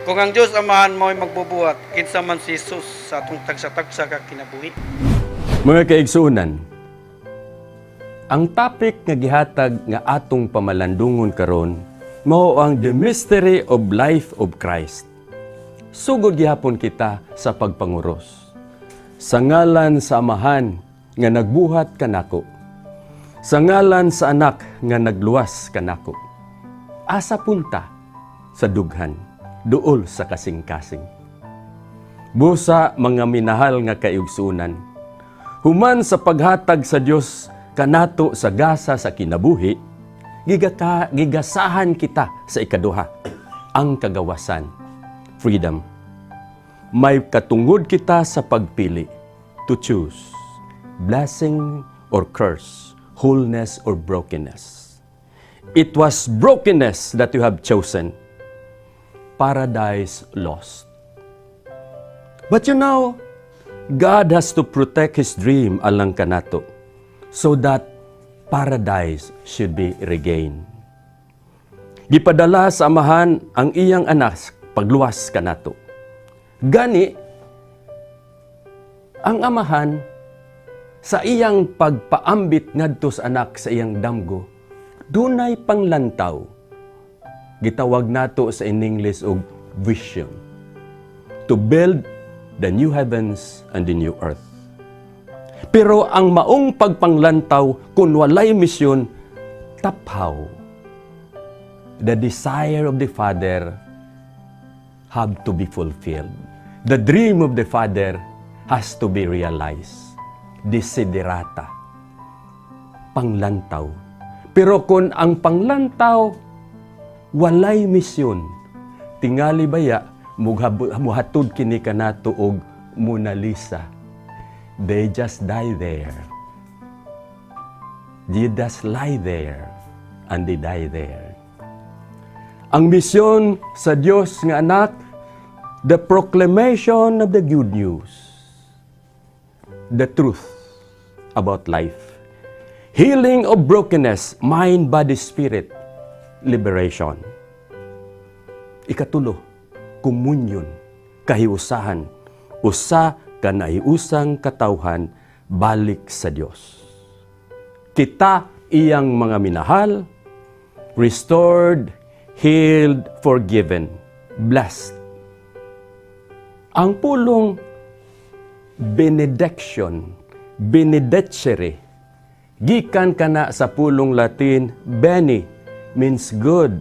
Kung ang Diyos Amahan mo'y magbubuhat, kinsa man si Jesus sa atong tagsa-tagsa ka kinabuhi? Mga kaigsuonan, ang topic nga gihatag nga atong pamalandungon karon mao ang the mystery of life of Christ. Sugod gihapon kita sa pagpanguros. Sa ngalan sa Amahan nga nagbuhat kanako. Sa ngalan sa Anak nga nagluwas kanako. Asa punta sa dughan, duol sa kasing-kasing. Busa, mga minahal nga kaigsuonan, human sa paghatag sa Dios kanato sa gasa sa kinabuhi, gigasahan kita sa ikaduha, ang kagawasan, freedom. May katungod kita sa pagpili, to choose, blessing or curse, wholeness or brokenness. It was brokenness that you have chosen. Paradise lost. But God has to protect His dream alang kanato so that paradise should be regained. Gipadala sa Amahan ang iyang Anak pagluwas kanato. Gani, ang Amahan sa iyang pagpaambit ngadto sa Anak sa iyang damgo, dunay panglantaw. Gitawag nato sa in English og vision. To build the new heavens and the new earth. Pero ang maong pagpanglantaw kung walay misyon, taphaw. The desire of the Father have to be fulfilled. The dream of the Father has to be realized. Desiderata. Panglantaw. Pero kung ang panglantaw walay misyon, tingali baya muhatod kini kanato og Mona Lisa. They just die there. They just lie there and they die there. Ang misyon sa Dios nga Anak, the proclamation of the good news, the truth about life, healing of brokenness, mind, body, spirit, liberation. Ikatulo, communion, kahiusahan, usa ka nahiusang katawhan balik sa Dios. Kita iyang mga minahal, restored, healed, forgiven, blessed. Ang pulong benediction, benedicere, gikan kana sa pulong Latin bene, means good.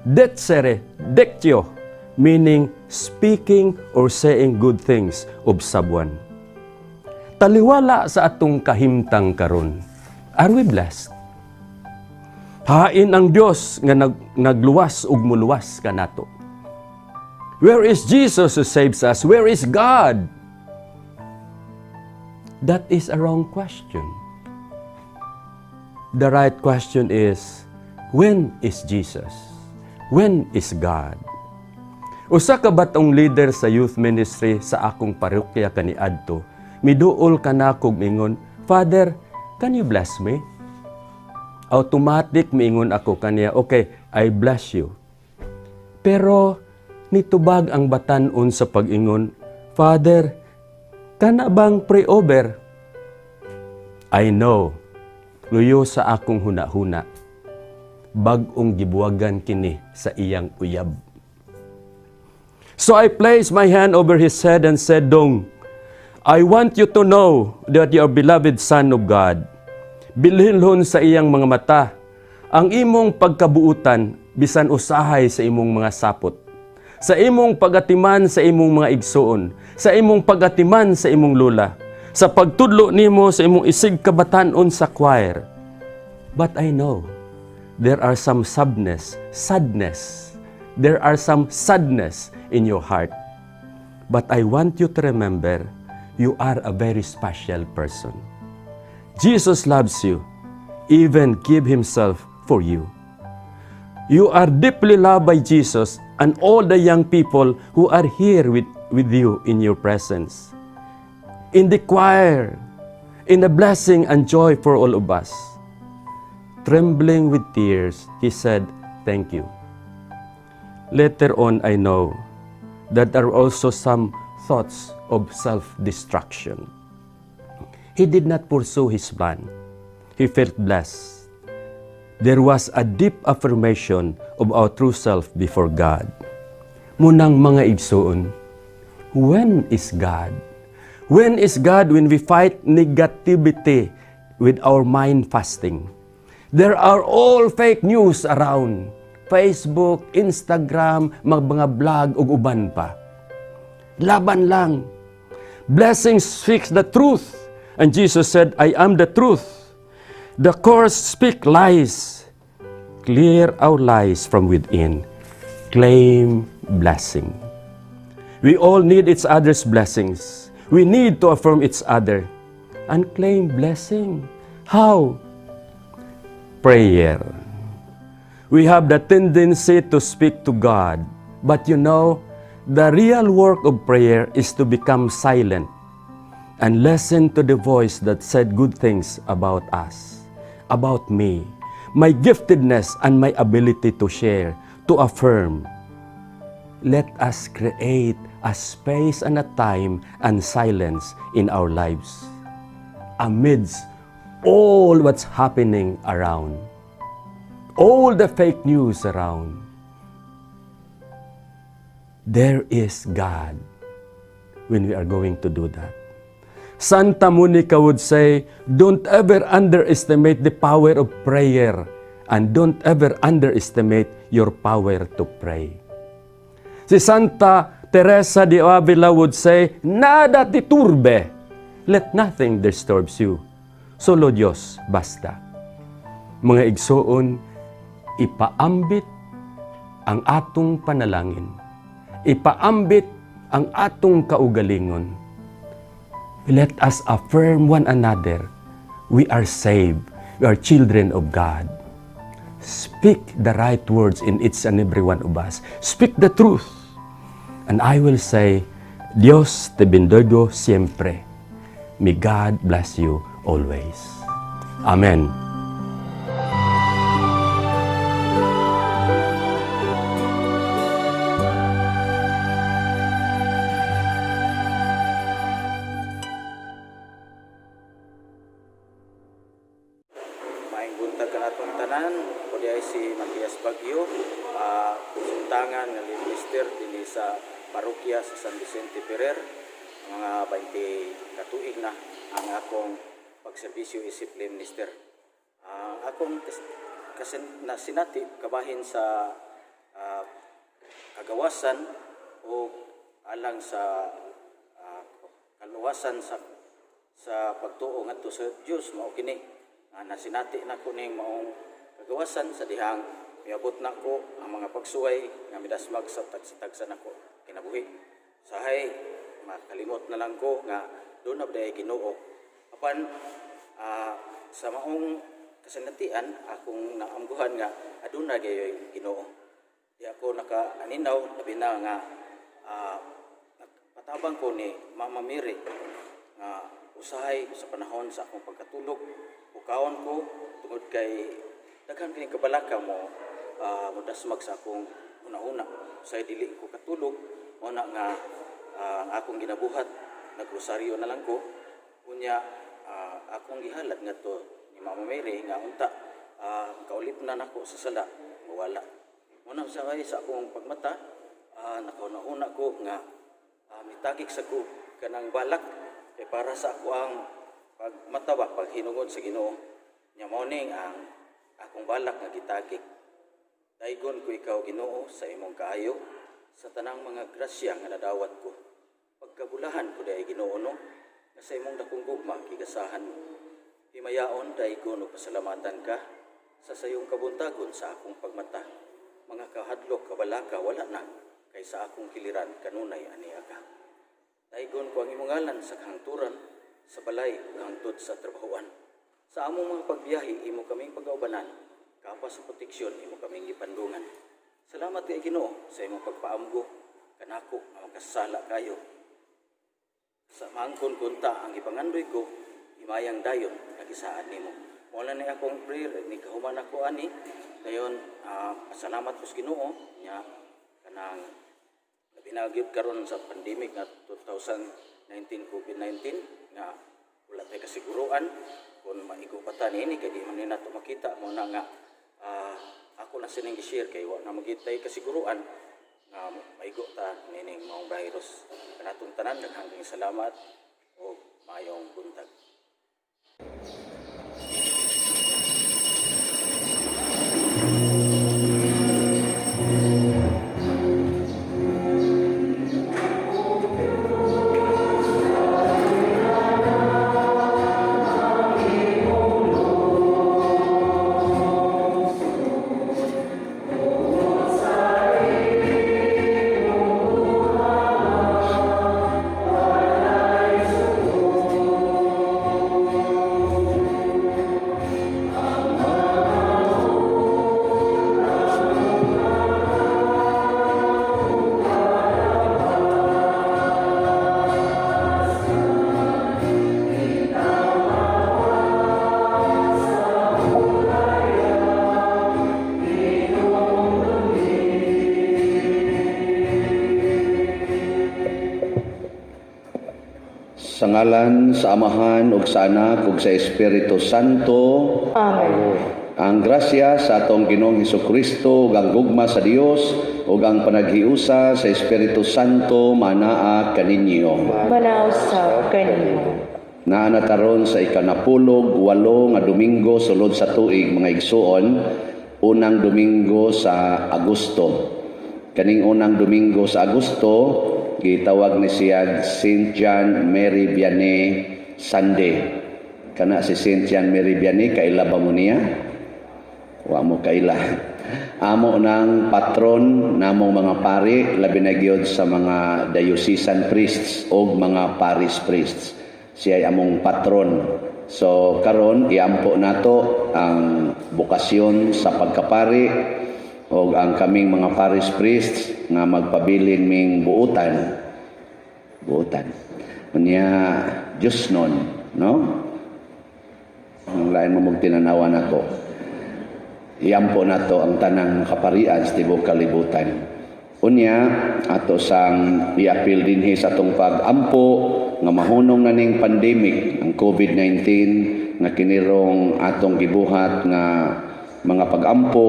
Dicere, dictio, meaning speaking or saying good things of someone. Taliwala sa atong kahimtang karon, are we blessed? Hain ang Dios nga nagluwas ug muluwas kanato. Where is Jesus who saves us? Where is God? That is a wrong question. The right question is, when is Jesus? When is God? Usa ka batong leader sa youth ministry sa akong parokya kaniadto, miduol kanako mingon, "Father, can you bless me?" Automatic miingon ako kaniya, "Okay, I bless you." Pero nitubag ang batan-on sa pag-ingon, "Father, kana bang pray over?" I know, luyo sa akong huna-huna, bag-ong gibuwagan kini sa iyang uyab. So I placed my hand over his head and said, "Dong, I want you to know that you are beloved son of God." Bililhon sa iyang mga mata ang imong pagkabuutan bisan usahay sa imong mga sapot. Sa imong pagatiman sa imong mga igsoon, sa imong pagatiman sa imong lola, sa pagtudlo nimo sa imong isig kabatan-on sa choir. But I know there are some sadness, sadness. There are some sadness in your heart. But I want you to remember, you are a very special person. Jesus loves you, even give himself for you. You are deeply loved by Jesus and all the young people who are here with you in your presence. In the choir, in the blessing and joy for all of us. Trembling with tears, he said, "Thank you." Later on, I know that there are also some thoughts of self-destruction. He did not pursue his plan. He felt blessed. There was a deep affirmation of our true self before God. Mao nang, mga igsuon, when is God? When is God when we fight negativity with our mind fasting? There are all fake news around. Facebook, Instagram, mga blog ug uban pa. Laban lang. Blessing speaks the truth. And Jesus said, "I am the truth." The curse speak lies. Clear our lies from within. Claim blessing. We all need each other's blessings. We need to affirm each other and claim blessing. How? Prayer. We have the tendency to speak to God, but the real work of prayer is to become silent and listen to the voice that said good things about us, about me, my giftedness and my ability to share, to affirm. Let us create a space and a time and silence in our lives amidst all what's happening around, all the fake news around. There is God when we are going to do that. Santa Monica would say, "Don't ever underestimate the power of prayer and don't ever underestimate your power to pray." Si Santa Teresa de Avila would say, "Nada te turbe." Let nothing disturbs you. Solo Dios basta. Mga igsoon, ipaambit ang atong panalangin. Ipaambit ang atong kaugalingon. Let us affirm one another. We are saved. We are children of God. Speak the right words in each and every one of us. Speak the truth. And I will say, Dios te bendigo siempre. May God bless you always. Amen. Maayong buntag kanatong tanan. Ako diay si Matias Bagyo, sumtangan nga lay minister dinhi sa parokya sa San Vicente Ferrer. Mga 20 katuig na ang akong pagserbisyo isip lay minister. Ang akong kasin, na sinati kabahin sa kagawasan o alang sa kaluwasan sa pagtuo ngadto sa Dios mao kini nga nasinati nako ning maong kagawasan sa dihang miabot nako ang mga pagsuway nga midasmag sa tagsa-tagsa nako kinabuhi. Sahay makalimot na lang ko nga duna ba diay Ginoo. Apan sa maong kasinatian, akong naamguhan nga aduna gayoy Ginoo. Di ako nakaaninaw, labi na nga patabang ko ni Mama Mary nga usahay sa panahon sa akong pagkatulog, pukawon ko tungod kay daghan kini kabalaka mo modasmag sa akong hunahuna. Usahay dili ko katulog, mao na nga ang akong ginabuhat, nagrosaryo na lang ko. Unya akong gihalad ngadto ni Mama Mary nga unta kaulip na nako sa sala mawala. Mao na sa sa akong pagmata, nakahuna-huna ko nga mitagik sa ko kanang balak kay para sa ako ang pagmata ba, paghinungod sa Ginoo. Nya mao ning ang akong balak nga gitagik: "Daygon ko ikaw, Ginoo, sa imong kaayo, sa tanang mga grasya nga nadawat ko. Pagkabulahan ko diay, Ginoo, no, nga sa imong dakong gugma gigasahan mo. Himayaon, daygon ug pasalamatan ka sa sayong kabuntagon sa akong pagmata. Mga kahadlok, kabalaka wala na kay sa akong kiliran kanunay ania ka. Daygon ko ang imong ngalan sa kahangturan, sa balay ug hangtod sa trabahoan. Sa among mga pagbiyahe, imo kaming pagaubanan. Kapa sa proteksyon, imo kaming gipandungan. Salamat kay Ginoo sa imong pagpaamgo kanako nga makasala kayo. Sa maangkon kunta ang gipangandoy ko, himayang dayon nga gisaad nimo." Mao ni akong prayer ni kahuman ako ani. Dayon pasalamat ko sa Ginoo nya. Kanang labi na gyud karon sa pandemic nga 2019 COVID-19 nga wala tay kasiguruan kung maigo pa ta niini kay di man ni nato makita. Mo na nga ako lang sining gi-share kay wa na magyud tay kasiguruan nga maigo ta nining maong virus. Kanatong tanan, daghang salamat ug maayong buntag. Sa ngalan sa Amahan ug sa Anak ug sa Espiritu Santo. Amen. Ang grasya sa atong Ginoong Hesukristo ug ang gugma sa Dios ug ang panaghiusa sa Espiritu Santo manaa kaninyo. Manaa usab kanimo. Naa na ta ron sa ikanapulog walo nga Domingo sulod sa tuig, mga igsuon, unang Domingo sa Agosto. Kaning unang Domingo sa Agosto, gitawag ni siya Saint John Mary Vianney Sunday. Kana si Saint John Mary Vianney, kaila ba mo niya? Wa mo kaila. Amo ng patron namong mga pari, labi na gyud sa mga diocesan priests o mga parish priests. Siya ay among patron. So karon iampo nato ang bokasyon sa pagkapari o ang kaming mga parish priests nga magpabilin ming buutan. Buutan. Unya Diyos nun, no? Ang lain mo magtinanawan ako. Iampo nato ang tanang kaparian sa tibuok kalibutan. Unya, ato sang iapil dinhi sa atong pag-ampo nga mahunong na ning pandemic ang COVID-19 nga kinirong atong gibuhat nga mga pag-ampo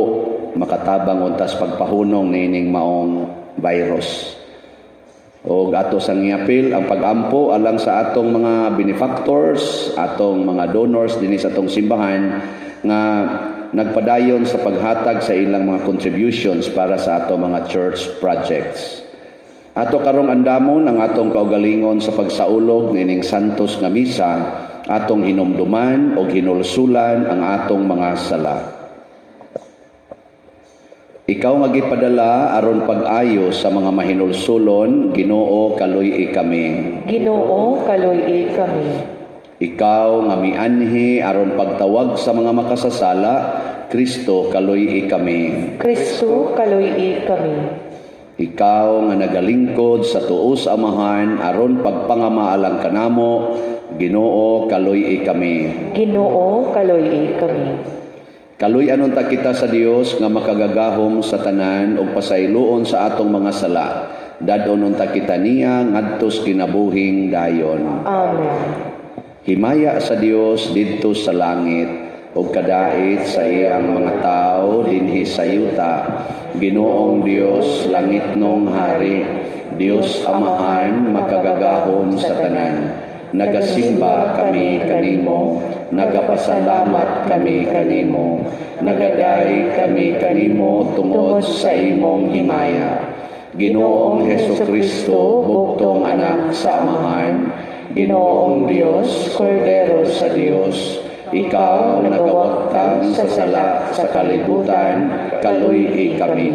makatabang untas pagpahunong niining maong virus. Og ato sang iapil ang pag-ampo alang sa atong mga benefactors, atong mga donors dinhi sa atong simbahan nga nagpadayon sa paghatag sa ilang mga contributions para sa atong mga church projects. Ato karong andamon ang atong kaugalingon sa pagsaulog nining santos nga misa, atong hinumduman og hinulsulan ang atong mga sala. Ikaw nga gipadala aron pag-ayo sa mga mahinulsulon, Ginoo, kaluy-i kami. Ginoo, kaluy-i kami. Ikaw nga mianhi aron pagtawag sa mga makasasala, Kristo, kaluy-i kami. Kristo, kaluy-i kami. Ikaw nga nagalingkod sa tuo sa Amahan aron pagpangamaalang kanamo, Ginoo, kaluy-i kami. Ginoo, kaluy-i kami. Kaluy-an unta kita sa Dios nga makagagahom sa tanan ug pasayloon sa atong mga sala. Dad-on unta kita niya ngadto sa kinabuhing dayon. Amen. Himaya sa Dios didto sa langit ug kadait sa iyang mga tawo dinhi sa yuta. Ginoong Dios, langitnong hari, Dios Amahan makagagahom sa tanan. Nagasimba kami kanimo, nagapasalamat kami kanimo, nagaday kami kanimo tungod sa imong himaya. Ginoong Heso Kristo, bugtong anak sa Amahan, Ginoong Dios, Kordero sa Dios, ikaw nagawagtang sa sala sa kalibutan, kaluy-i kami.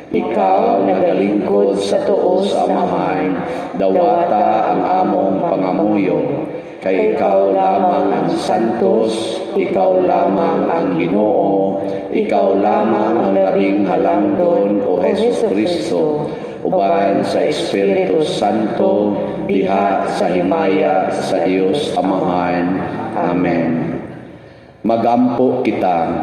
Ikaw nagalingkod sa tuo sa Amahan, dawata ang among pangamuyo. Kay ikaw lamang ang santos, ikaw lamang ang Ginoo, ikaw lamang ang labing halangdon, o Hesus Kristo, uban sa Espiritu Santo, diha sa himaya sa Dios Amahan. Amen. Magampo kita.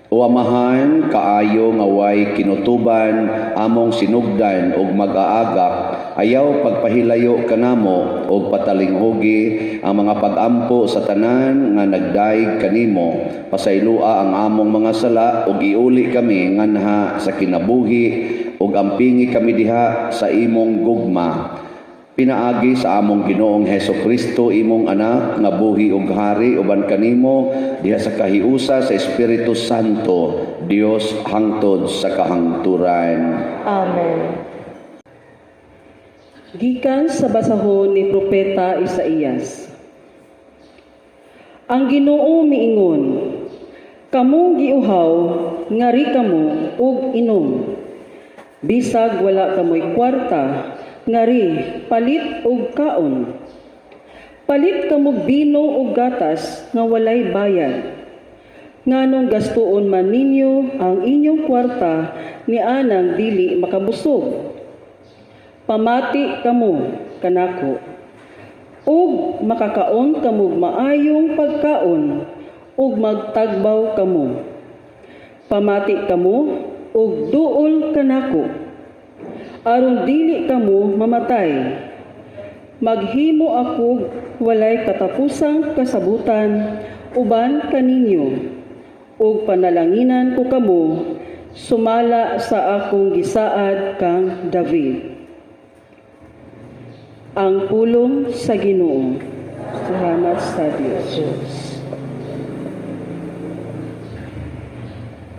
O Amahan, kaayo nga way kinutuban among sinugdan ug mag-aagak, ayaw pagpahilayo kanamo og patalinghugi ang mga pag-ampo sa tanan nga nagdayeg kanimo. Pasayloa ang among mga sala ug iuli kami nganha sa kinabuhi ug ampingi kami diha sa imong gugma. Pinaagi sa among Ginoong Heso Kristo, imong anak, nga buhi ug hari uban kanimo diha sa kahiusa sa Espiritu Santo, Dios hangtod sa kahangturan. Amen. Gikan sa basahon ni Propeta Isaías. Ang Ginoo miingon, "Kamong giuhaw, ngari kamo ug inom. Bisag wala kamoy kwarta, ngari palit og kaon. Palit kamog bino ug gatas nga walay bayad. Nganong gastuon man ninyo ang inyong kwarta ni anang dili makabusog? Pamati kamo kanako ug makakaon kamog maayong pagkaon ug magtagbaw kamo. Pamati kamo ug duol kanako aron dili kamo mamatay. Maghimo ako walay katapusang kasabutan uban kaninyo ug panalanginan ko kamo sumala sa akong gisaad kang David." Ang pulong sa Ginoo. Salamat sa Dios.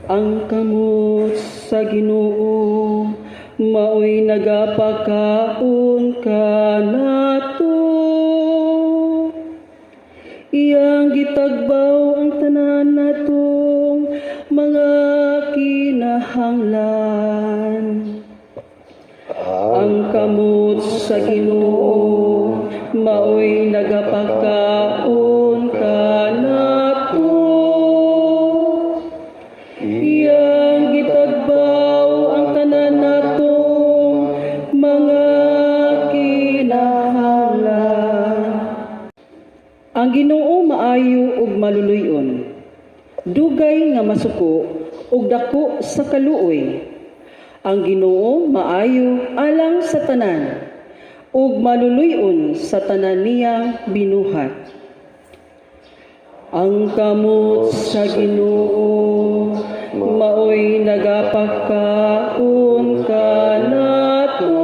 Ang kamot sa Ginoo maoy nagapakaon kanato. Iyang gitagbaw ang tanan natong mga kinahanglan. Ang kamot sa Ginoo maoy nagapakaon kanato. Iyang gitagbaw ang tanan natong mga kinahanglan. Ang Ginoo maayo ug maluluy-on. Dugay nga masuko ug dako sa kaluoy. Ang Ginoo maayo alang sa tanan ug maluluy-on sa tanan niyang binuhat. Ang kamot sa Ginoo maoy nagapakaon kanato.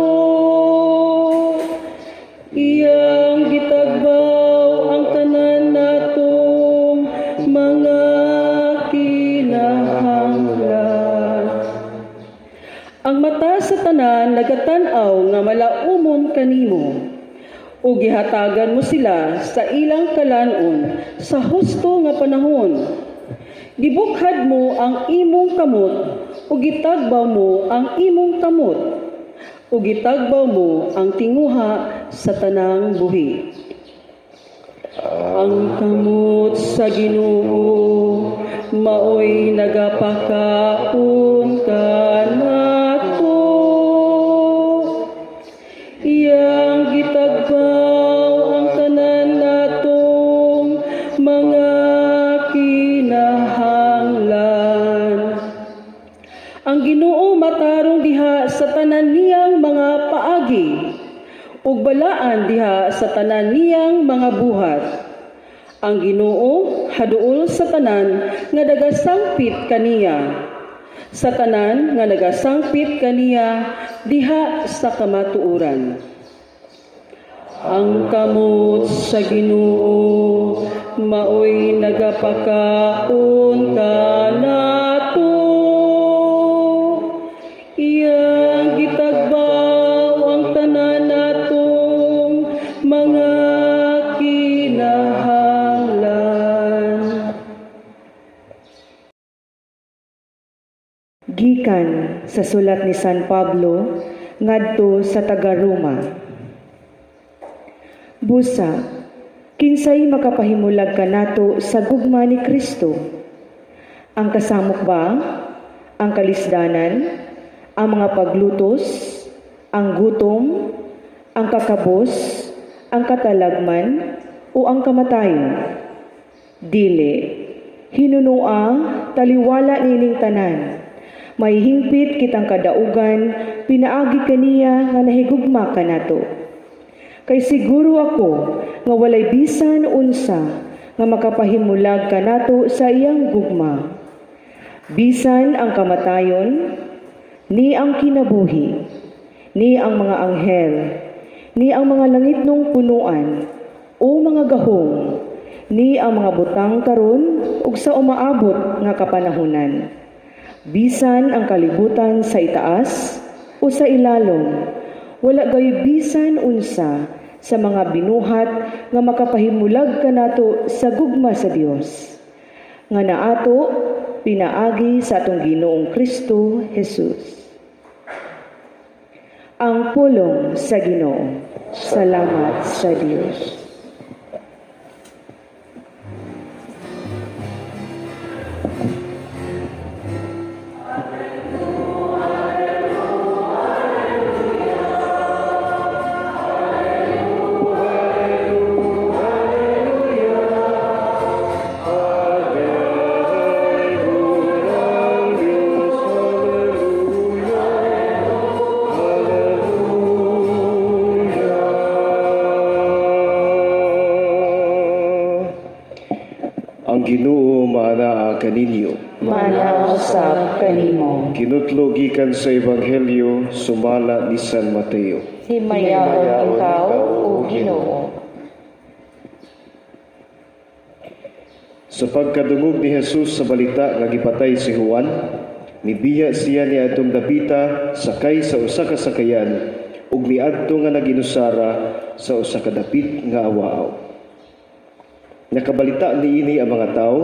Iyang gitagbaw ang tanan natong mga kinahanglan. Ang mata sa tanan nagatan-aw nga malaumon kanimo ug gihatagan mo sila sa ilang kalan-on sa husto nga panahon. Gibukhad mo ang imong kamot ug gitagbaw mo ang imong kamot ug gitagbaw mo ang tinguha sa tanang buhi. Ang kamot sa Ginoo maoy nagapakaon kanato. Iyang gitagbaw ang tanan natong mga kinahanglan. Ang Ginoo matarong diha sa tanan niyang mga paagi ug balaan diha sa tanan niyang mga buhat. Ang Ginoo haduol sa tanan nga nagasangpit kaniya. Sa tanan nga nagasangpit kaniya diha sa kamatuoran. Ang kamot sa Ginoo maoy nagapakaon kanato. Iyang gitagbaw ang tanan natong mga kinahanglan. Gikan sa sulat ni San Pablo ngadto sa taga-Roma. Busa, kinsay makapahimulag kanato sa gugma ni Kristo? Ang kasamok ba? Ang kalisdanan? Ang mga paglutos? Ang gutom? Ang kakabos? Ang katalagman? O ang kamatayon? Dili. Hinunua, taliwala niining tanan. May hingpit kitang kadaugan pinaagi kaniya nga nahigugma kanato. Kay siguro ako nga walay bisan unsa nga makapahimulag kanato sa iyang gugma. Bisan ang kamatayon, ni ang kinabuhi, ni ang mga anghel, ni ang mga langitnong punuan, o mga gahom, ni ang mga butang karon ug sa umaabot nga kapanahunan. Bisan ang kalibutan sa itaas o sa ilalom, wala gayoy bisan unsa sa mga binuhat nga makapahimulag kanato sa gugma sa Dios nga naato pinaagi sa atong Ginoong Kristo Jesus. Ang pulong sa Ginoo. Salamat sa Dios. Ang Ginoo maanaa kaninyo. Maanaa usab kanimo. Kinutlo gikan sa Ebanghelyo sumala ni San Mateo. Himayaon ikaw, O Ginoo. Sa pagkadungog ni Jesus sa balita nga gipatay si Juan, nibiya siya ni atong dapita sakay sa usa ka sakayan ug miadto nga naginusara sa usa ka dapit nga awaaw. Nakabalita niini ang mga tawo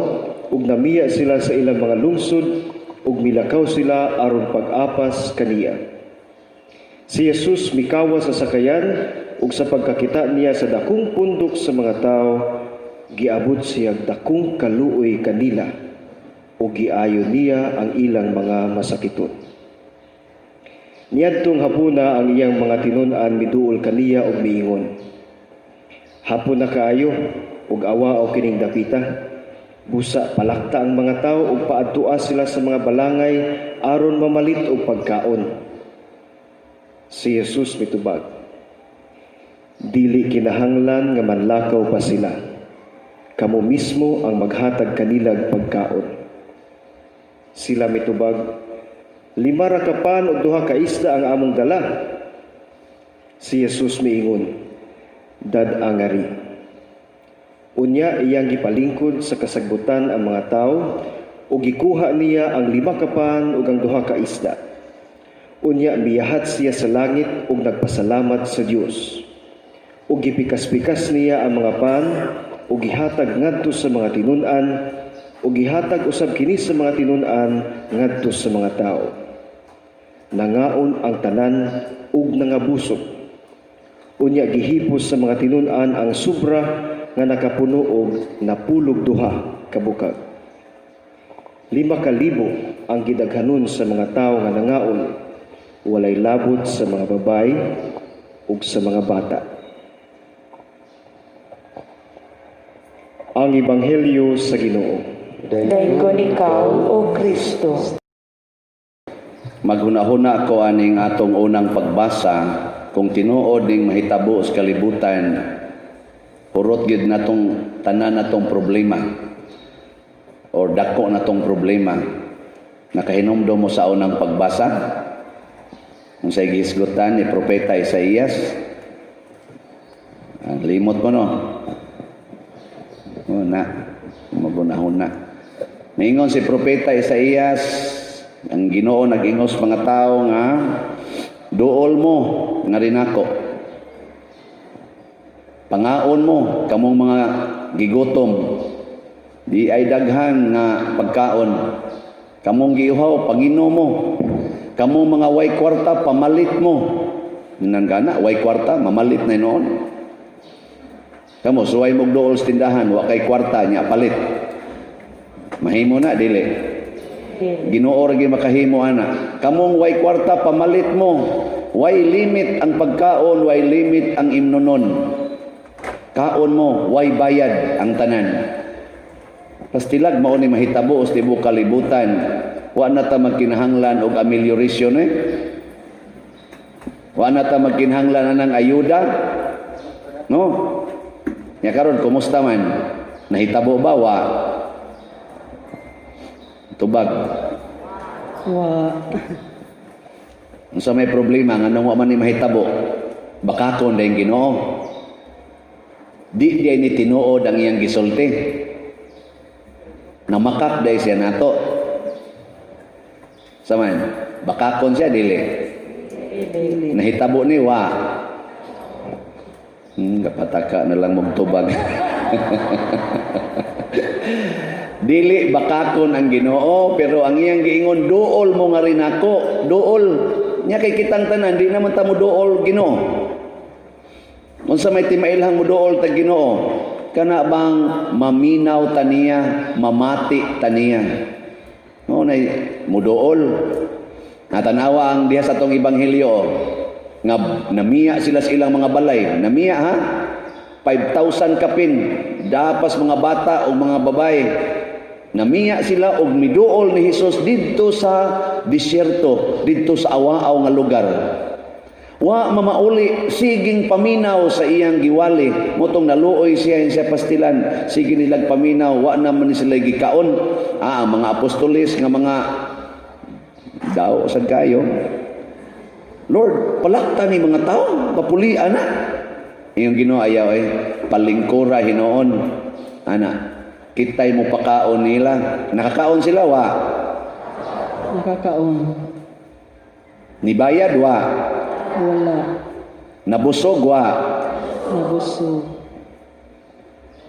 ug namiya sila sa ilang mga lungsod ug milakaw sila aron pag-apas kaniya. Si Jesus mikawas sa sakayan ug sa pagkakita niya sa dakong pundok sa mga tawo, giabot siya dakong kaluoy kanila ug giayo niya ang ilang mga masakiton. Niadtong hapuna ang iyang mga tinun-an miduol kaniya ug miingon, "Hapon na kaayo ug awa-aw kining dapita. Busa palakta ang mga tawo ug paadtua sila sa mga balangay aron mamalit og pagkaon." Si Jesus mitubag, "Dili kinahanglan nga manlakaw pa sila. Kamo mismo ang maghatag kanilag pagkaon." Sila mitubag, "5 ra ka pan ug 2 ka isda ang among dala." Si Jesus miingon, "Dad-a ngari." Unya iyang gipalingkod sa kasagbutan ang mga tawo ug gikuha niya ang 5 ka pan ug ang 2 ka isda. Unya miyahat siya sa langit ug nagpasalamat sa Dios. Ug gipikas-pikas niya ang mga pan ug gihatag ngadto sa mga tinun-an ug gihatag usab kini sa mga tinun-an ngadto sa mga tawo. Nangaon ang tanan ug nangabusog. Unya gihipos sa mga tinun-an ang sobra nga nakapuno og 92 ka bukag. 5,000 ang gidaghanon sa mga tawo nga nangaon, walay labot sa mga babayi ug sa mga bata. Ang Ebanghelyo sa Ginoo. Daygon ikaw, O Kristo. Maghunahuna ko aning atong unang pagbasa kung tinuod ning mahitabo sa kalibutan, hurot gyud natong tanan natong problema or dako natong problema. Nakahinumdom mo sa unang pagbasa kung sa gihisgutan ni Propeta Isaías. Ang limot mo, no? O, na magunahuna. Ningon si Propeta Isaías, ang Ginoo nag-ingos mga tao nga duol mo nga rinako. Pangaon mo kamong mga gigutom. Di ay daghan nga pagkaon. Kamong giuhaw, panginom mo. Kamong mga way kwarta, pamalit mo. Nan gana, way kwarta, mamalit na noon. Kamo, suway mong duol sa tindahan, wa kay kwarta, nya palit. Mahimo na, dili. Ginoo ra gyud makahimo ana. Kamong way kwarta, pamalit mo. Way limit ang pagkaon, way limit ang imnonon. Kaon mo, way bayad ang tanan. Pastilag mao ni mahitabo sa tibuok kalibutan. Wa na ta magkinahanglan og amelioration eh. Wa na ta magkinahanglan anang ayuda. No? Nya karon, kumusta man? Nahitabo ba wa? Tubag. Wa. Unsa may problema nganong wa man ni mahitabo? Bakakon dayong Ginoo. Di diay ni tinuod ang iyang gisulti. Namakak day siya nato. Saman, bakakon siya dili? Dili. Nahitabo ni wa? Kapataka na lang magtubag. Dili bakakon ang Ginoo, pero ang iyang giingon, "Duol mo nga rin ako, duol." Nya kay kitang tanan di naman ta mo duol Ginoo. Unsa may timailhang mo duol ta Ginoo? Kana bang maminaw taniya, mamati taniya. Mao nay muduol. Natanawa ang diha sa atong ebanghelyo nga namiya sila sa ilang mga balay. Namiya ha? 5,000 kapin dapas mga bata o mga babae. Namiya sila og miduol ni Hesus didto sa disyerto, didto sa awaaw nga lugar. Wa mamauli, siging paminaw sa iyang giwali. Motong naluoy siya siya pastilan, sige nilag paminaw, wa naman ni sila gikaon. Ah, ang mga apostoles nga mga daw sad kayo. "Lord, palakta ni mga tao, papulian na." Iyong Ginoo, "Ayaw eh, palingkura hinoon." Ana, kitay mo pakaon nila. Nakakaon sila wa? Nakakaon. Nibayad wa? Wala. Nabusog wa? Nabusog.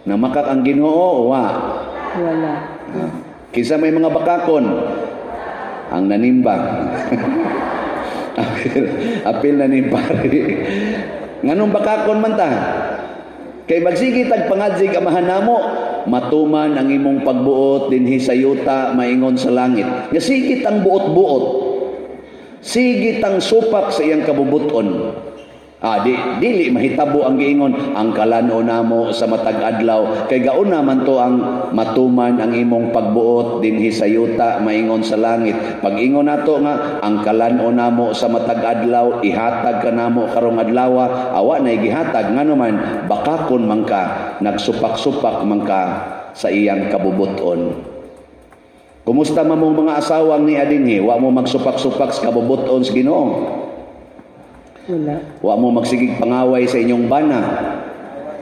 Namakak ang Ginoo wa? Wala. Ah. Kinsa may mga bakakon? Ang nanimbang. Apil, apil na ni pare. Nganong bakakon man ta? Kay magsige tag pangadzig, "Amahan namo, matuman ang imong pagbuot dinhi sa yuta maingon sa langit." Nga sige tang buot-buot. Sige tang supak sa iyang kabubuton. Ah, di dili mahitabo ang giingon ang kalan-on namo sa matag adlaw, kay gauna man to ang matuman ang imong pagbuot dinhi sa yuta maingon sa langit. Pag-ingon nato nga ang kalan-on namo sa matag adlaw ihatag kanamo karong adlaw, awa na gihatag, ngano man bakakon man ka, nagsupak-supak man ka sa iyang kabubuton. Kumusta man mong mga asawang ni adinhi, wa mo magsupak-supak sa kabubuton sa Ginoo? Wala. Wa mo magsigig pangaway sa inyong bana.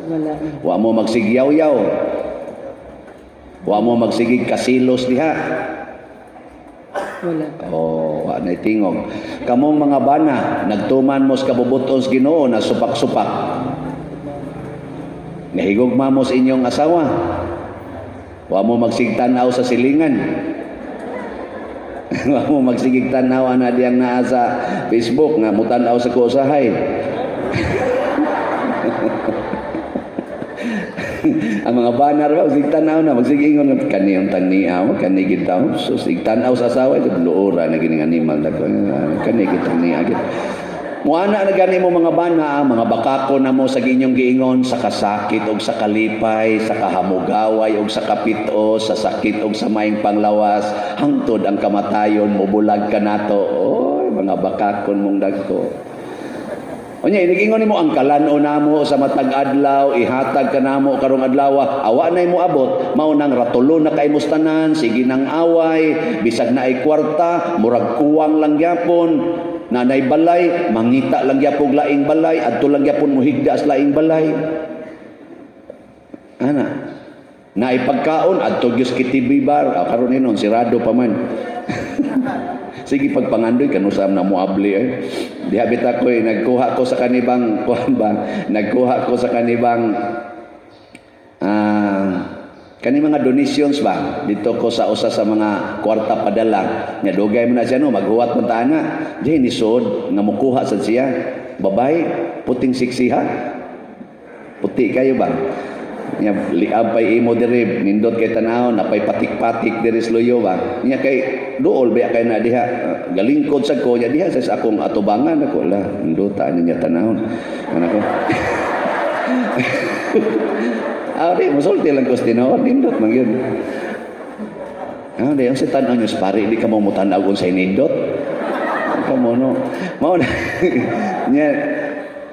Wala. Wa mo magsigyaw-yaw. Wa mo magsigig kasilos diha. Wala. Oh, wa na tingog. Kamong mga bana, nagtuman mo sa kabubuton sa Ginoo na supak-supak. Nahigugma mo sa inyong asawa. Wa mo magsigtanaw sa silingan. Wa mo magsigig tanaw ana diyang naa sa Facebook nga mutan-aw sa kusahay. Ang mga banner ba, magsig tanaw na, magsigingon nga kani ang taniaw, kani gid taw. So sig tanaw sa asawa ito luora na gining animal dako kani gid taniaw gid. Muana na gani mo mga bana, mga bakako na mo sa inyong giingon sa kasakit og sa kalipay, sa kahamugaway og sa kapit-o, sa sakit og sa maing panglawas, hangtod ang kamatayon mobulag kanato. Oy, mga bakakon mong dagko. Unya inigingon nimo ang kalan-on namo sa matag adlaw, ihatag kanamo karong adlaw, awa nay mo abot, mao nang ratulo na kay tanan, sige nang away, bisag naay kwarta, murag kuwang lang gyapon, nanay balay, mangita lang gyapon laing balay, adto lang gyapon mohigda sa laing balay. Ana, naay pagkaon adto gyud KTV bar, ah, karon hinon sirado pa man. Sige pagpangandoy kanusam na moabli eh. Diha bita ko eh, nagkuha ko sa kanibang kuan ba? Nagkuha ko sa kanibang kani mga donations ba dito ko sa usa sa mga kwarta padala nya dugay mo na siya, no, maghuwat man ta ana di ni sud nga mukuha sad siya, babae, puting siksi ha, puti kayo ba nya, liab pay imo diri, nindot kay tanawon, napay patik-patik diri sa luyo ba nya, kay duol ba kay na diha, galingkod sad ko nya diha sa akong atubangan ako la nindota niya tanawon, ano ko. Ah, di, musulti lang ko sa tinuod, nindot man yun. Ah, di, ang si tan-aw niyo, pare, di ka mo mutanaw kung sa nindot. Kamo no. Mao na. Nya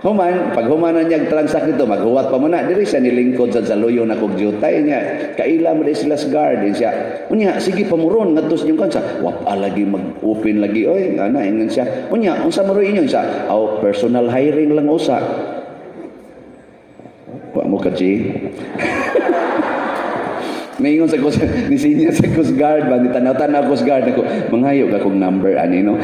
human, pag human na niya transact dito, maghuwat pa mo na. Diri siya nilingkod sa saluyo na kog jutay niya. Kaila mo di sila sa garden siya. Unya, sige pa mo ron ngadto sa inyong kansa. Wapa lagi mag-open lagi oy, ana ingon siya. Unya, unsa mo ro inyo siya? Aw, personal hiring lang usa. Wa mo ka G. Maingon sa coast, ni senior sa Coast Guard ba, ni tanaw-tanaw Coast Guard ako, manghayo ka kong number ani no.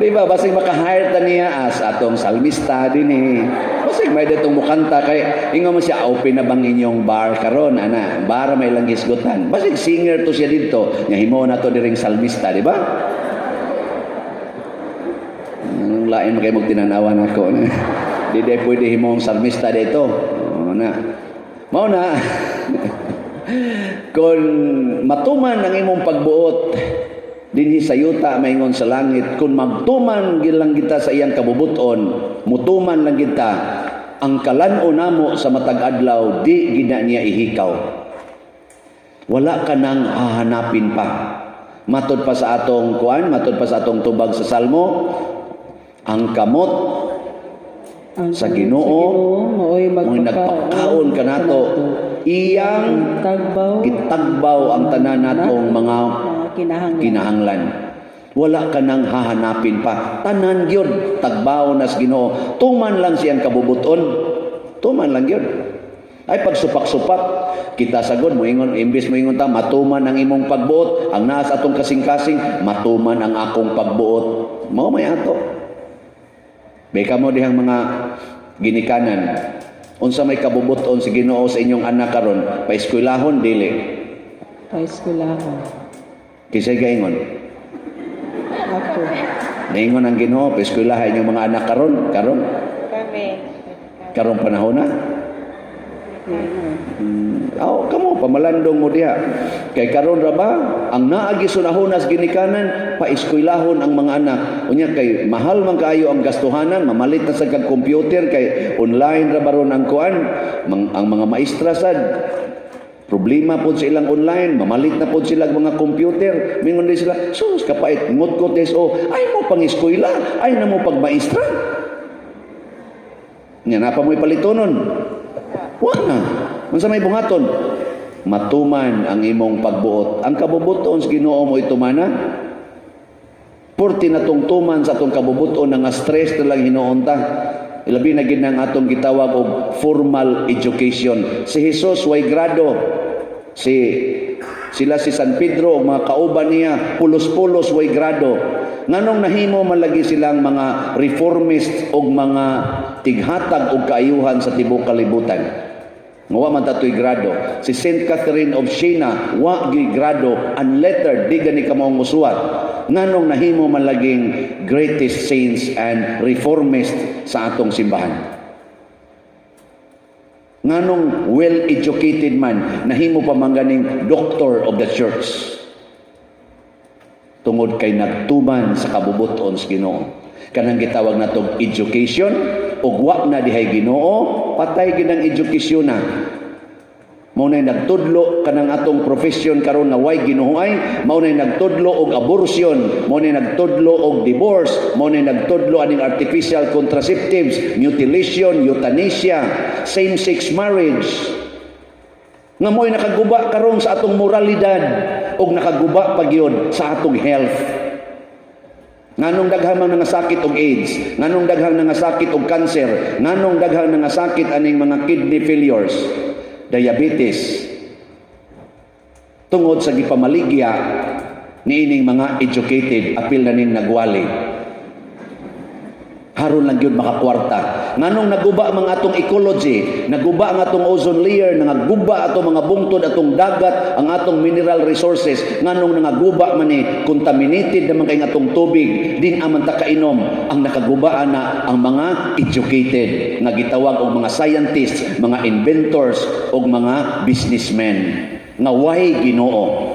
Di ba? Basig maka-hire ta niya as atong salmista din eh. Basig may datong mukanta kay ingon mo siya, "Open na bang inyong bar karon, ana?" Bar may lang gisgutan. Basig singer to siya dito. Nya himo na to diring salmista, di ba? Anong lain mo kay mong tinanawan ako. Di di pwede himong salmista dito. Oo na. Mao na. Kung matuman ang imong pagbuot dinhi sa yuta maingon sa langit, kung magtuman lang kita sa iyang kabubuton, mutuman lang kita, ang kalan-o namo sa matag adlaw di gina niya ihikaw. Wala ka nang hahanapin pa. Matod pa sa atong kuan, matod pa sa atong tubag sa Salmo, ang kamot Ang sa Ginoo mao'y mo'y nagpakaon kanato, iyang tagbaw gitagbaw ang tanan natong mga mga kinahanglan. Kinahanglan. Wala ka nang hahanapin pa. Tanan gyud tagbaw nas Ginoo. Tuman lang siyang kabubuton. Tuman lang gyud. Ay pagsupak-supak kita sagod moingon, imbes moingon ta matuman ang imong pagbuot, ang naa sa atong kasing-kasing, matuman ang akong pagbuot. Mao may ato. Beka mo dihang mga ginikanan. Unsa may kabubuton si Ginoo sa inyong anak karon? Paeskwelahon dili? Paeskwelahon. Kinsay gaingon? Ako. Naingon ang Ginoo, paeskwelaha inyong mga anak karon, karon. Kami. Karong panahon na. Aw, kamo pamalandong mo diha. Kay karon ra ba ang naagi sunahunas ginikanan paeskwelahon ang mga anak. Unya kay mahal man kaayo ang gastuhanan, mamalit na sa kag computer kay online ra baron ang kuan, ang mga maestra sad problema pod sa ilang online, mamalit na pod sila ang mga computer. Mingon din sila, sus kapait ngutkot des o ay mo pang-eskwela, ay na mo pagmaestra. Nya napa mo'y palitonon. Wa na. Unsa may buhaton? Matuman ang imong pagbuot. Ang kabubuton sa Ginoo mo itumana. Purti na tong tuman sa atong kabubuton nga stress na lang hinuon ta. Ilabi na gid ang atong gitawag og formal education. Si Jesus way grado. Si sila si San Pedro ug mga kauban niya pulos-pulos way grado. Nganong nahimo man lagi silang mga reformist og mga tighatag og kaayuhan sa tibuok kalibutan? Nga wa man tatoy grado. Si Saint Catherine of Siena wa gi grado, unlettered, di gani ka maong musuwat. Nganong nahimo man laging greatest saints and reformist sa atong simbahan? Nganong well-educated man, nahimo pa man ganing doctor of the church? Tungod kay nagtuman sa kabubuton sa Ginoo. Kanang gitawag natong education ug wa na dihay Ginoo, patay gid ang edukasyon na. Mao nay nagtudlo kanang atong profession karon nga way Ginoo ay, mao nay nagtudlo og abortion, mao nay nagtudlo og divorce, mao nay nagtudlo aning artificial contraceptives, mutilation, euthanasia, same-sex marriage. Nga mo'y nakaguba karon sa atong moralidad ug nakaguba pa gyud sa atong health. Nganong daghang man nga sakit og AIDS, nganong daghang nga sakit og cancer, nganong daghang nga sakit aning mga kidney failures, diabetes? Tungod sa gipamaligya niining mga educated, apil na ning nagwali. Haron lang gyud makakwarta. Nganong naguba mga atong ecology, naguba ang atong ozone layer, nangaguba atong mga bungtod, atong dagat, ang atong mineral resources, nganong nangaguba man ni, contaminated naman kay atong tubig, din aman ta kainom, ang nakaguba ana ang mga educated nga gitawag og mga scientists, mga inventors ug mga businessmen nga way Ginoo.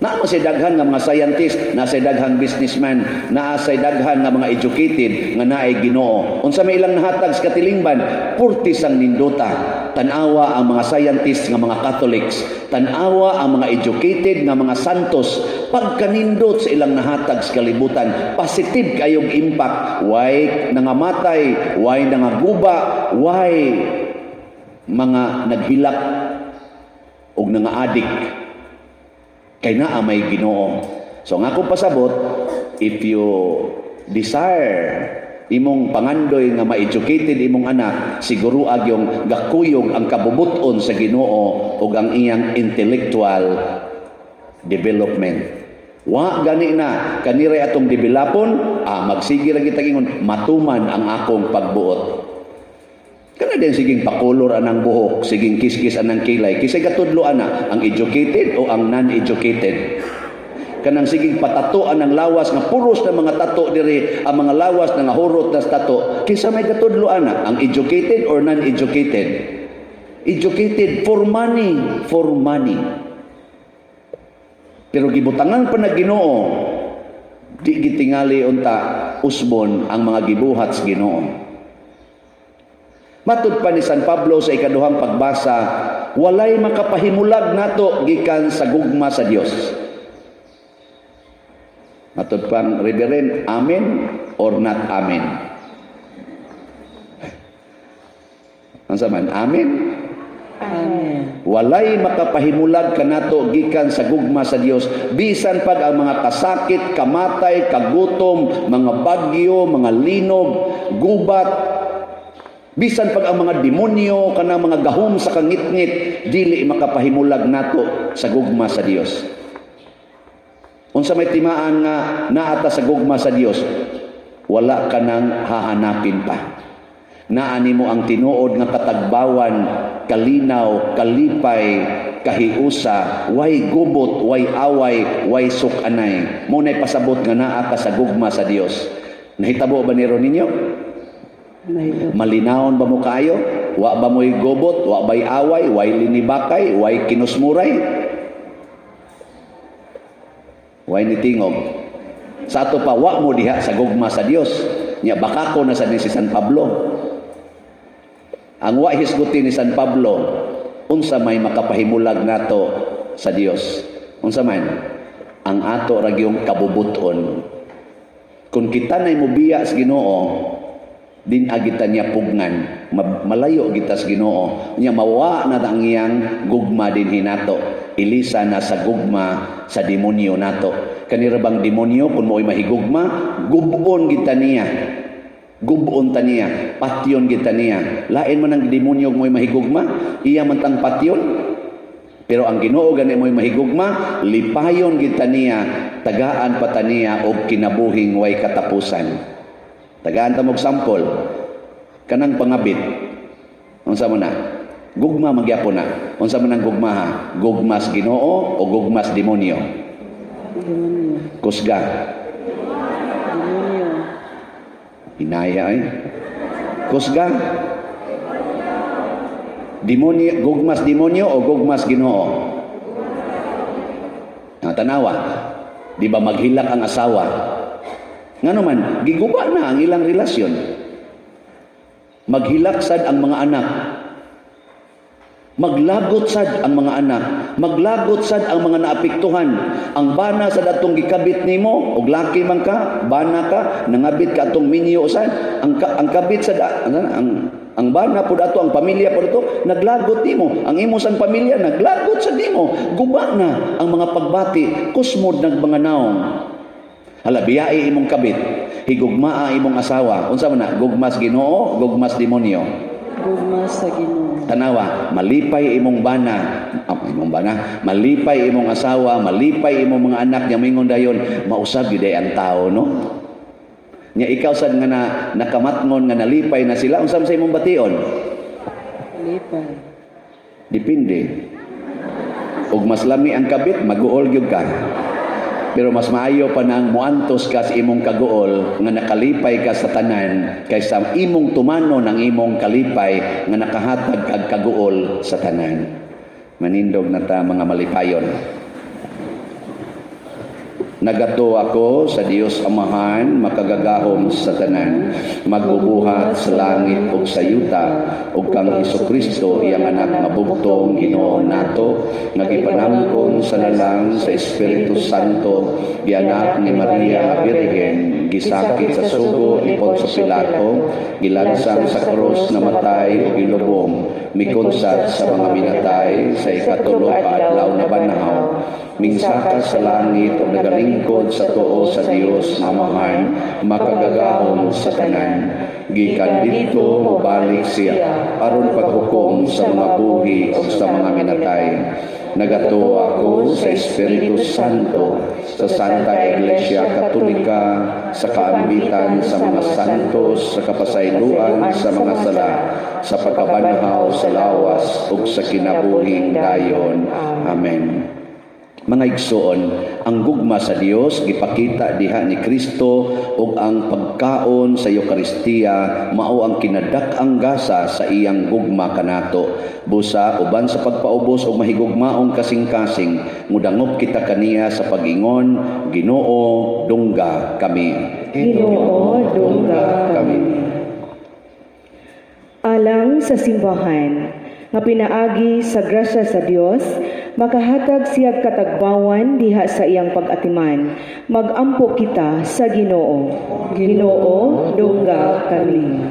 Naa man say daghan nga mga scientist, naa say daghang businessman, naa say daghan nga mga educated nga naay Ginoo. Unsa may ilang nahatag sa katilingban? Purtis ang nindota. Tan-awa ang mga scientists nga mga Catholics, tan-awa ang mga educated nga mga santos, pagkanindot sa ilang nahatag sa kalibutan, positive kayong impact. Way nangamatay, way nangaguba, way mga naghilak og nanga-addict kay naa may Ginoo. So ang akong pasabot, if you desire, imong pangandoy nga ma-educated imong anak, siguro yung gakuyog ang kabubuton sa Ginoo ug ang iyang intellectual development. Wa gani na kaniray atong developon, magsige ra kita ingon matuman ang akong pagbuot. Kana din siging pakulor anang buhok, siging kiskis anang kilay. Kisay gatudlo ana, ang educated o ang non-educated? Kanang siging patato anang lawas nga puros na mga tato diri, ang mga lawas na nga hurot na sa tato. Kinsa may gatudlo ana, ang educated or non-educated? Educated for money, for money. Pero gibutangan pa na Ginoo, di gitingali unta usbon ang mga gibuhat sa Ginoo. Matud pa ni San Pablo sa ikaduhang pagbasa, walay makapahimulag nato gikan sa gugma sa Dios. Matud pang Reverend, amen or not amen? Unsa man? Amen? Amen. Walay makapahimulag kanato gikan sa gugma sa Dios, bisan pag ang mga kasakit, kamatay, kagutom, mga bagyo, mga linog, gubat, bisan pag ang mga demonyo, kanang mga gahom sa kangitngit, dili makapahimulag nato sa gugma sa Dios. Unsa may timaan nga naata sa gugma sa Dios, wala ka nang hahanapin pa. Naa nimo ang tinuod nga katagbawan, kalinaw, kalipay, kahiusa, way gubot, way away, way sukanay. Mo nay pasabot nga naa ka sa gugma sa Dios. Nahitabo ba niro ninyo? Nahilo. Malinawon ba mo kaayo? Wa ba mo'y gubot? Wa ba'y away? Way linibakay? Way kinusmuray? Way nitingog? Sa ato pa, wa mo diha sa gugma sa Dios. Nya baka ko na sa ni si San Pablo. Ang wa hisguti ni San Pablo, unsa may makapahimulag nato sa Dios? Unsa man? Ang ato ra gyung kabubuton. Kung kita nay mobiya sa Ginoo, din agita niya pugnan, malayo kita sa Ginoo. Nya mawa na ang iyang gugma din hinato. Ilisa na sa gugma sa demonyo nato. Kanira bang demonyo kung mo'y mahigugma, gubon kita niya. Gubon ta niya, patyon kita niya. Lain man ang demonyo mo'y mahigugma, iya man tang patyon. Pero ang Ginoo gani mo'y mahigugma, lipayon kita niya, tagaan pa ta niya og kinabuhing way katapusan. Tagaan ta mog sample, kanang pangabit. Unsa man na? Gugma magyapon na. Unsa man ang gugma ha? Gugmas Ginoo o gugmas demonyo? Demonyo. Kusga. Demonyo. Hinaya ay. Kusga. Demonyo, gugmas demonyo o gugmas Ginoo? Ah, tanawa. Di ba maghilak ang asawa? Ngano man, giguba na ang ilang relasyon. Maghilak sad ang mga anak. Maglagot sad ang mga anak. Maglagot sad ang mga naapektuhan. Ang bana sa datong gikabit nimo, og laki man ka, bana ka, nangabit ka atong minyo sad, ang kabit sad ang bana pud ato, ang pamilya pud ato, naglagot nimo. Ang imo sang pamilya naglagot sad nimo. Guba na ang mga pagbati, kusmod nag mga naong. Hala, biyai imong kabit, higugmaa imong asawa. Unsa man na? Gugmas Ginoo, gugmas demonyo? Gugma sa Ginoo. Tanawa, malipay imong bana, imong bana, malipay imong asawa, malipay imong mga anak nya mingon dayon, mausab gyud ang tao, no? Nya ikaw sad nga na, nakamatngon nga nalipay na sila, unsa man sa imong bation? Lipay. Depende. Ug mas lami ang kabit, maguol gyud ka. Pero mas maayo pa nang muantos ka sa imong kaguol nga nakalipay ka sa tanan kaysa imong tumano ng imong kalipay nga nakahatag kag kaguol sa tanan. Manindog na ta, mga malipayon. Nagatuo ako sa Dios Amahan, makagagahom sa tanan, magbubuhat sa langit ug sa yuta, ug kang Hesukristo, iyang anak nga bugtong Ginoo nato, nga gipanangkon sa lalang sa Espiritu Santo, gianak ni Maria nga Birhen, gisakit sa sugo ni Poncio Pilato, gilansang sa krus, namatay ug gilubong, mikonsad sa mga minatay, sa ikatulo ka adlaw nabanhaw, mingsaka sa langit ug nagalingkod sa tuo sa Dios nga Amahan, makagagahom sa tanan. Gikan didto mobalik siya aron paghukom sa mga buhi ug sa mga minatay. Nagatuo ako sa Espiritu Santo, sa Santa Iglesia Katolika, sa kaambitan sa mga santos, sa kapasayloan sa mga sala, sa pagkabanhaw sa lawas ug sa kinabuhing dayon. Amen. Mga igsoon, ang gugma sa Dios gipakita diha ni Kristo ug ang pagkaon sa Eukaristiya mao ang kinadak-ang gasa sa iyang gugma kanato. Busa uban sa pagpaubos og mahigugmaong kasing-kasing, mudangop kita kaniya sa pag-ingon, Ginoo, dungga kami. Ginoo, dungga kami. Alang sa simbahan, nga pinaagi sa grasya sa Dios, makahatag siyag katagbawan diha sa iyang pag-atiman. Magampo kita sa Ginoo. Ginoo, dungga kami.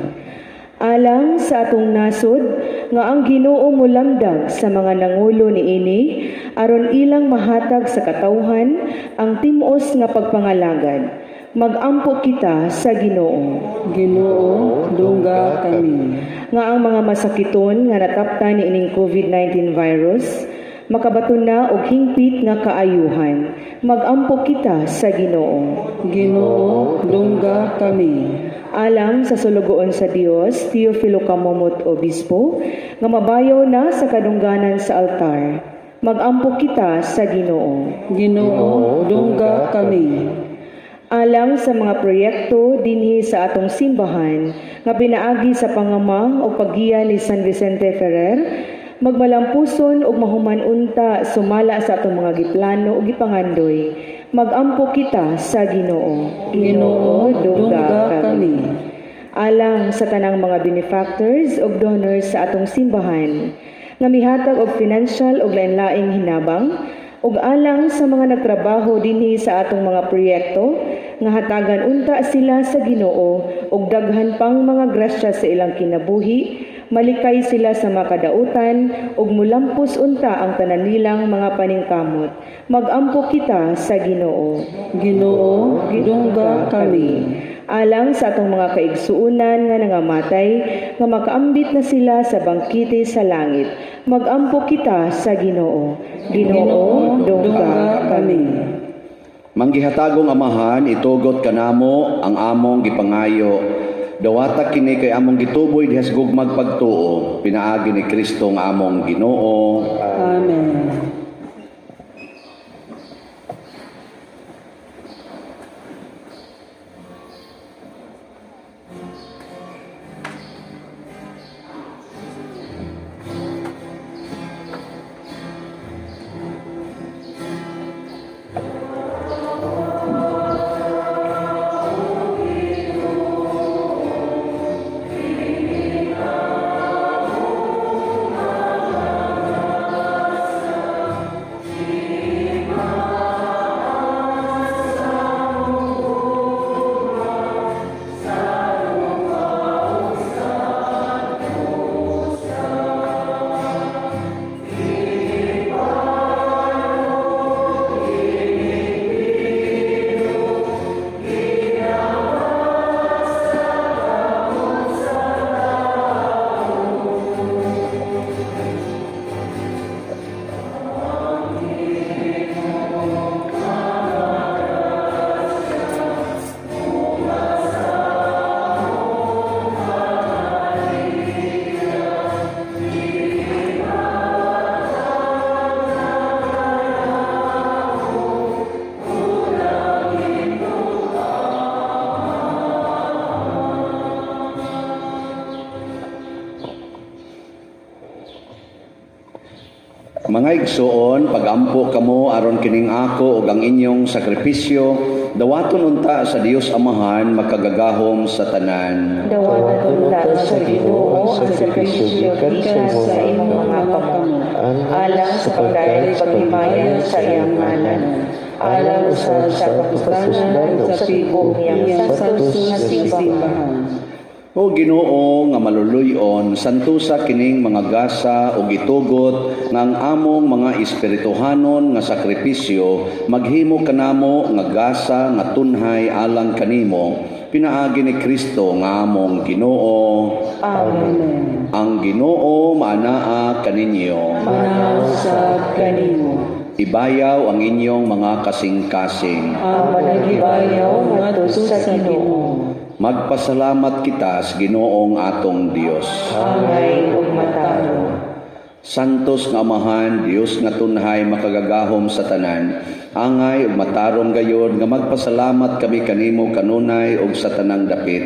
Alang sa atong nasod, nga ang Ginoo mulamdag sa mga nangulo niini aron ilang mahatag sa katawhan ang timos nga pagpangalagad. Magampo kita sa Ginoo. Ginoo, dungga kami. Nga ang mga masakiton nga nataptan niining COVID-19 virus makabaton na og hingpit nga kaayuhan. Magampo kita sa Ginoo. Ginoo, dungga kami. Alang sa sulugoon sa Dios, Teofilo Camomot Obispo, nga mabayaw na sa kadungganan sa altar. Magampo kita sa Ginoo. Ginoo, dungga kami. Alang sa mga proyekto dinhi sa atong simbahan nga pinaagi sa pangama o paggiya ni San Vicente Ferrer, magmalampuson ug mahuman unta sumala sa atong mga giplano ug gipangandoy. Magampo kita sa Ginoo. Ginoo, dungga kami. Alang sa tanang mga benefactors ug donors sa atong simbahan nga mihatag og financial ug lain-laing hinabang, ug alang sa mga nagtrabaho dinhi sa atong mga proyekto, nga hatagan unta sila sa Ginoo og daghan pang mga grasya sa ilang kinabuhi, malikay sila sa makadautan ug mulampos unta ang tanan nilang mga paningkamot. Magampo kita sa Ginoo. Ginoo, dungga kami. Alang sa atong mga kaigsuonan nga nangamatay, nga makaambit na sila sa bangkite sa langit. Magampo kita sa Ginoo. Ginoo, dungga kami. Manggihatagong Amahan, itugot kanamo ang among gipangayo. Dawata kini kay among gituboy diha sa gugmag pagtuo, pinaagi ni Kristo nga among Ginoo. Amen. Mga igsoon, pagampo kamo aron kining ako ug ang inyong sakripisyo, dawaton unta sa Dios Amahan makagagahom sa tanan. Dawaton unta sa Ginoo ang sakripisyo gikan sa imong mga kamot, alang sa pagdayeg paghimaya sa iyang ngalan, alang usab sa kapuslan ug sa tibuok niyang santos nga simbahan. O Ginoo nga maluluy-on, santusa kining mga gasa ug itugot nga ang among mga espirituhanon nga sakripisyo maghimo kanamo nga gasa nga tunhay alang kanimo, pinaagi ni Kristo nga among Ginoo. Amen. Ang Ginoo maanaa kaninyo. Manausab kanimo. Ibayaw ang inyong mga kasing-kasing. Ang managhibayaw ngadto sa Ginoo. Magpasalamat kita sa Ginoong atong Dios. Angay ug matarong. Santos nga Amahan, Dios nga tunhay makagagahom sa tanan. Angay ug matarong gayod nga magpasalamat kami kanimo kanunay ug sa tanang dapit.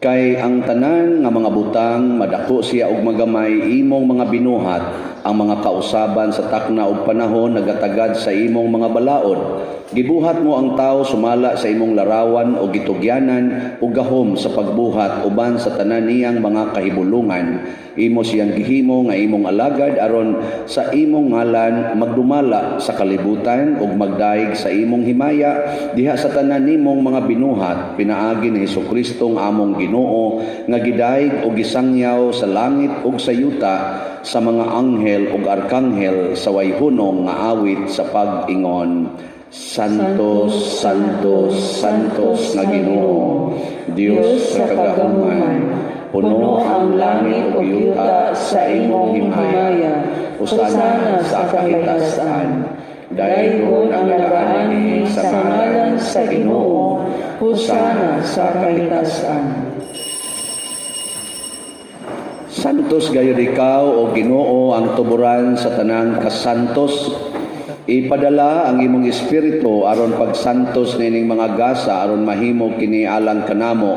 Kay ang tanan nga mga butang madako siya og magamay imong mga binuhat, ang mga kausaban sa takna ug panahon nagatagad sa imong mga balaod. Gibuhat mo ang tao sumala sa imong larawan o gitugyanan ug gahom sa pagbuhat uban sa tanan niyang mga kahibulungan. Imo siyang gihimo nga imong alagad aron sa imong ngalan magdumala sa kalibutan ug magdaig sa imong himaya diha sa tanan nimong mga binuhat, pinaagi ni Hesukristo nga among Ginoo, nga gidaig ug gisangyaw sa langit ug sa yuta sa mga anghel ug arkanghel sa way hunong nga awit sa pag-ingon: Santo, Santo, Santos nga Ginoo, Dios sa kagahuman, puno ang langit ug yuta sa imong himaya. Hosana sa kahitasan. Daygon ang nagaanhi sa ngalan sa Ginoo. Hosana sa kahitasan. Santos gayud ikaw, o Ginoo, ang tuburan sa tanang kasantos. Ipadala ang imong espiritu aron pagsantos nining mga gasa aron mahimo kini alang kanamo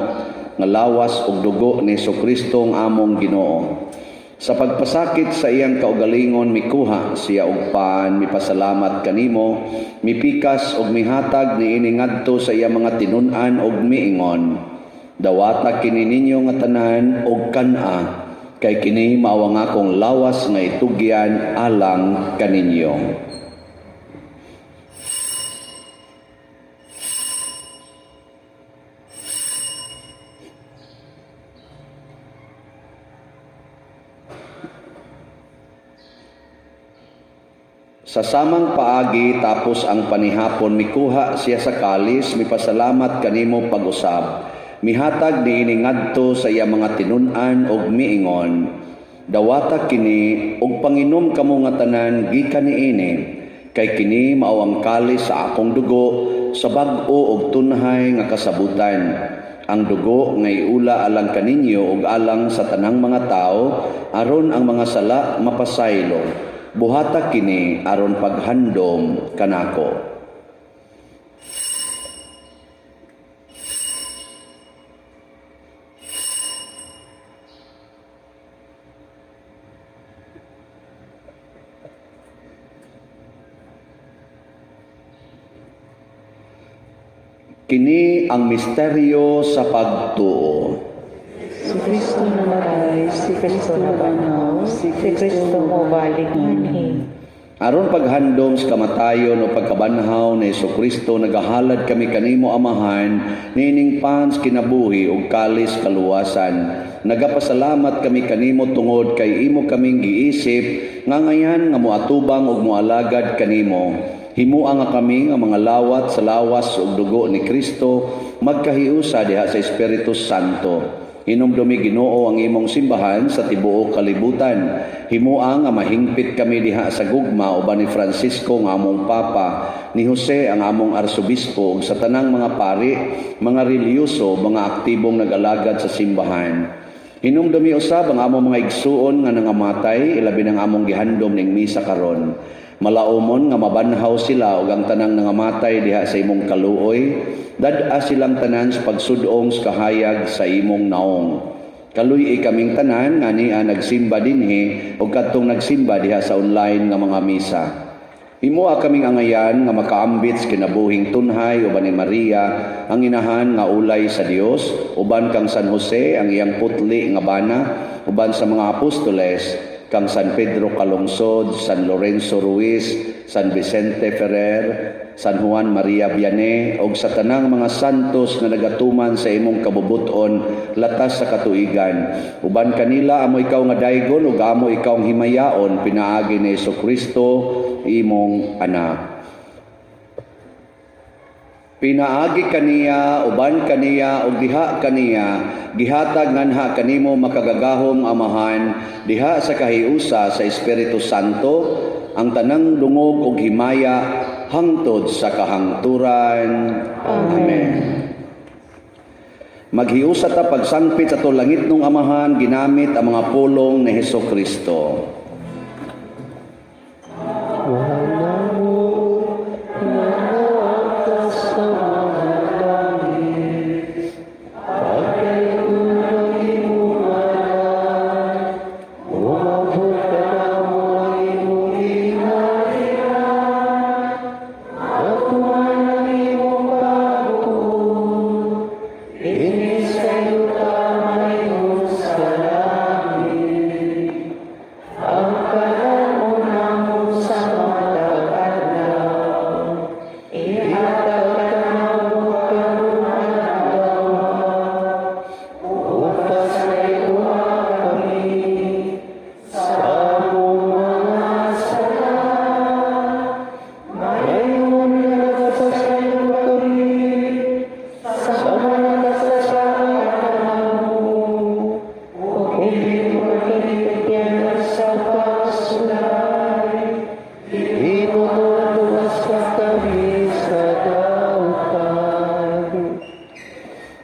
nga lawas ug dugo ni Hesukristo ang among Ginoo. Sa pagpasakit sa iyang kaugalingon, mikuha siya og pan, mipasalamat kanimo, mipikas ug mihatag niini ngadto sa iyang mga tinun-an ug miingon: "Dawata kini ninyo nga tanan ug kan-a, kay kini mao ang akong lawas nga itugyan alang kaninyo." Sa samang paagi, tapos ang panihapon, mikuha siya sa kalis, mipasalamat kanimo pag-usab. Mihatag niini ngadto sa iya mga tinun-an ug miingon: "Dawata kini ug panginom kamo nga tanan gikan niini, kay kini mao ang kalis sa akong dugo sa bag-o ug tunhay nga kasabutan. Ang dugo nga iula alang kaninyo ug alang sa tanang mga tawo aron ang mga sala mapasaylo. Buhata kini aron paghandom kanako." Kini ang misteryo sa pagtuo. Si Kristo namatay, si Kristo nabanhaw, si Si Kristo mobalik nganhi. Aron paghandom sa kamatayon o pagkabanhaw ni Kristo, nagahalad kami kanimo, Amahan, niining pan sa kinabuhi ug kalis kaluwasan. Nagapasalamat kami kanimo tungod kay imo kaming giisip nga ngayan nga moatubang ug moalagad kanimo. Himua nga kami nga mga lawat sa lawas ug dugo ni Kristo magkahiusa diha sa Espiritu Santo. Hinumdumi, Ginoo, ang imong simbahan sa tibuok kalibutan. Himua nga mahingpit kami diha sa gugma uban ni Francisco nga among Papa, ni Jose ang among Arsobispo ug sa tanang mga pari, mga relihiyoso, mga aktibong nag-alagad sa simbahan. Hinumdumi usab ang among mga igsuon nga nangamatay, ilabi ng among gihandom ning misa karon. Malaumon nga mabanhaw sila ug ang tanang nangamatay diha sa imong kaluoy, dad-a silang tanan sa pagsudong sa kahayag sa imong naong. Kaluy-i kaming tanan nga nia nagsimba dinhi ug kadtong nagsimba diha sa online nga mga misa. Himoa kaming angayan nga makaambit sa kinabuhing tunhay uban ni Maria ang inahan nga ulay sa Dios, uban kang San Jose ang iyang putli nga bana, uban sa mga apostoles kang San Pedro Calungsod, San Lorenzo Ruiz, San Vicente Ferrer, San Juan Maria Vianney ug sa tanang mga santos nga nagatuman sa imong kabubut-on latas sa katuigan. Uban kanila amo ikaw nga daygon ug amo ikaw ang himayaon pinaagi ni Kristo imong anak. Pinaagi kaniya, uban kaniya, ug diha kaniya, gihatag nganha kanimo makagagahom Amahan, diha sa kahiusa sa Espiritu Santo, ang tanang dungog ug himaya hangtod sa kahangturan. Amen. Maghiusa ta pagsangpit sa atong langitnong Amahan ginamit ang mga pulong ni Hesus Kristo.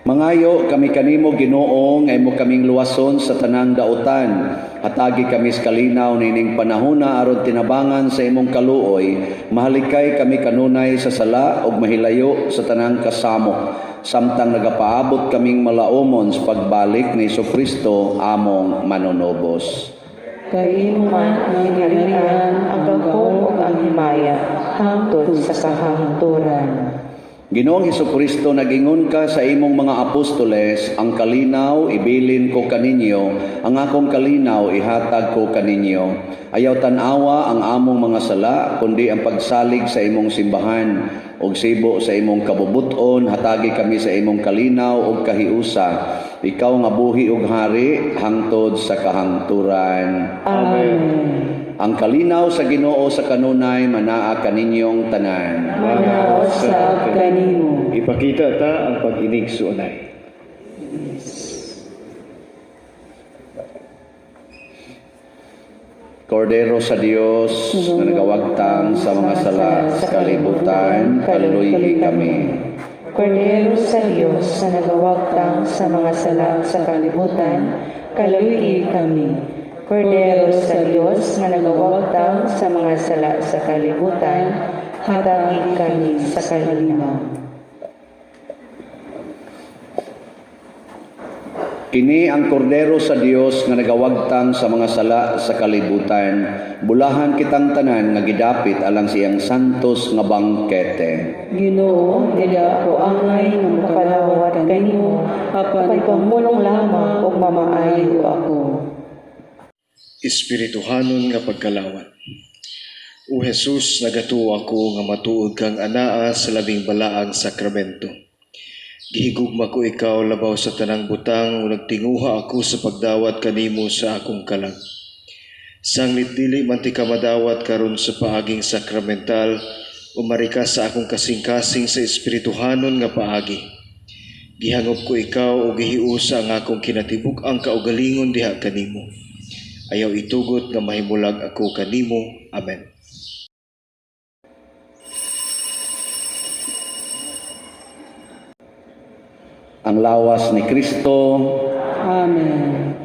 Mangayo kami kanimo, Ginoo, nga imo kaming luwason sa tanang dautan. Hatagi kami sa kalinaw nining panahona aron tinabangan sa imong kaluoy, mahalikay kami kanunay sa sala ug mahilayo sa tanang kasamok, samtang nagapaabot kaming malaumon sa pagbalik ni Kristo among manunubos. Kay imo man ang gingharian, ang gahom ug ang himaya hangtod sa kahangturan. Ginoong Hesukristo, nagingon ka sa imong mga apostoles, "Ang kalinaw ibilin ko kaninyo, ang akong kalinaw ihatag ko kaninyo." Ayaw tan-awa ang among mga sala, kundi ang pagsalig sa imong simbahan. Ug sibo sa imong kabubuton, hatagi kami sa imong kalinaw ug kahiusa. Ikaw nga buhi ug hari hangtod sa kahangturan. Amen. Ang kalinaw sa Ginoo sa kanunay manaa kaninyong tanan. Manaa usab kanimo. Ipakita ta ang pag-inigsuonay. Kordero sa Dios nga nagawagtang sa mga sala sa kalibutan, kaluy-i kami. Kordero sa Dios na nagawagtang sa mga sala sa kalibutan, kaluy-i kami. Kordero sa Dios nga nagawagtang sa mga sala sa kalibutan, hatagi kami sa kalinaw. Kini ang Kordero sa Dios nga nagawagtang sa mga sala sa kalibutan. Bulahan kitang tanan nga gidapit alang sa iyang santos nga bangkete. Ginoo, dili ako angay nga makalawat kanimo, apan ipamulong lamang ug mamaayo ako. Espirituhanon nga pagkalawat. O Jesus, nagatuo ako nga matuod kang anaa sa labing balaang sakramento. Gihigugma ko ikaw labaw sa tanang butang ug nagtinguha ako sa pagdawat kanimo sa akong kalag. Sanglit dili man tika madawat karon sa paaging sakramental, umari ka sa akong kasing-kasing sa espirituhanon nga paagi. Gihangop ko ikaw ug gihiusa ang akong kinatibuk-ang kaugalingon diha kanimo. Ayaw itugot nga mahimulag ako kanimo. Amen. Ang lawas ni Kristo. Amen.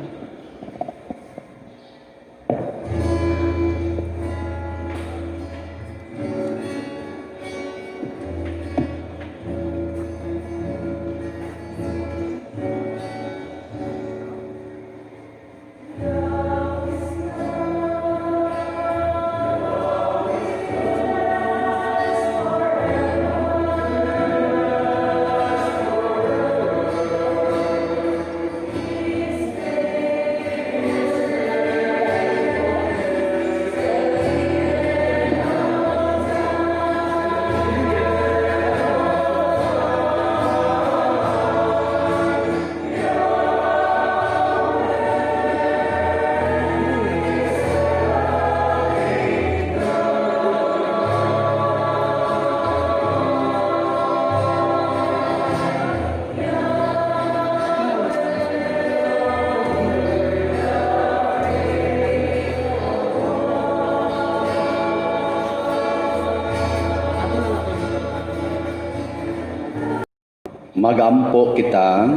Magampo kita.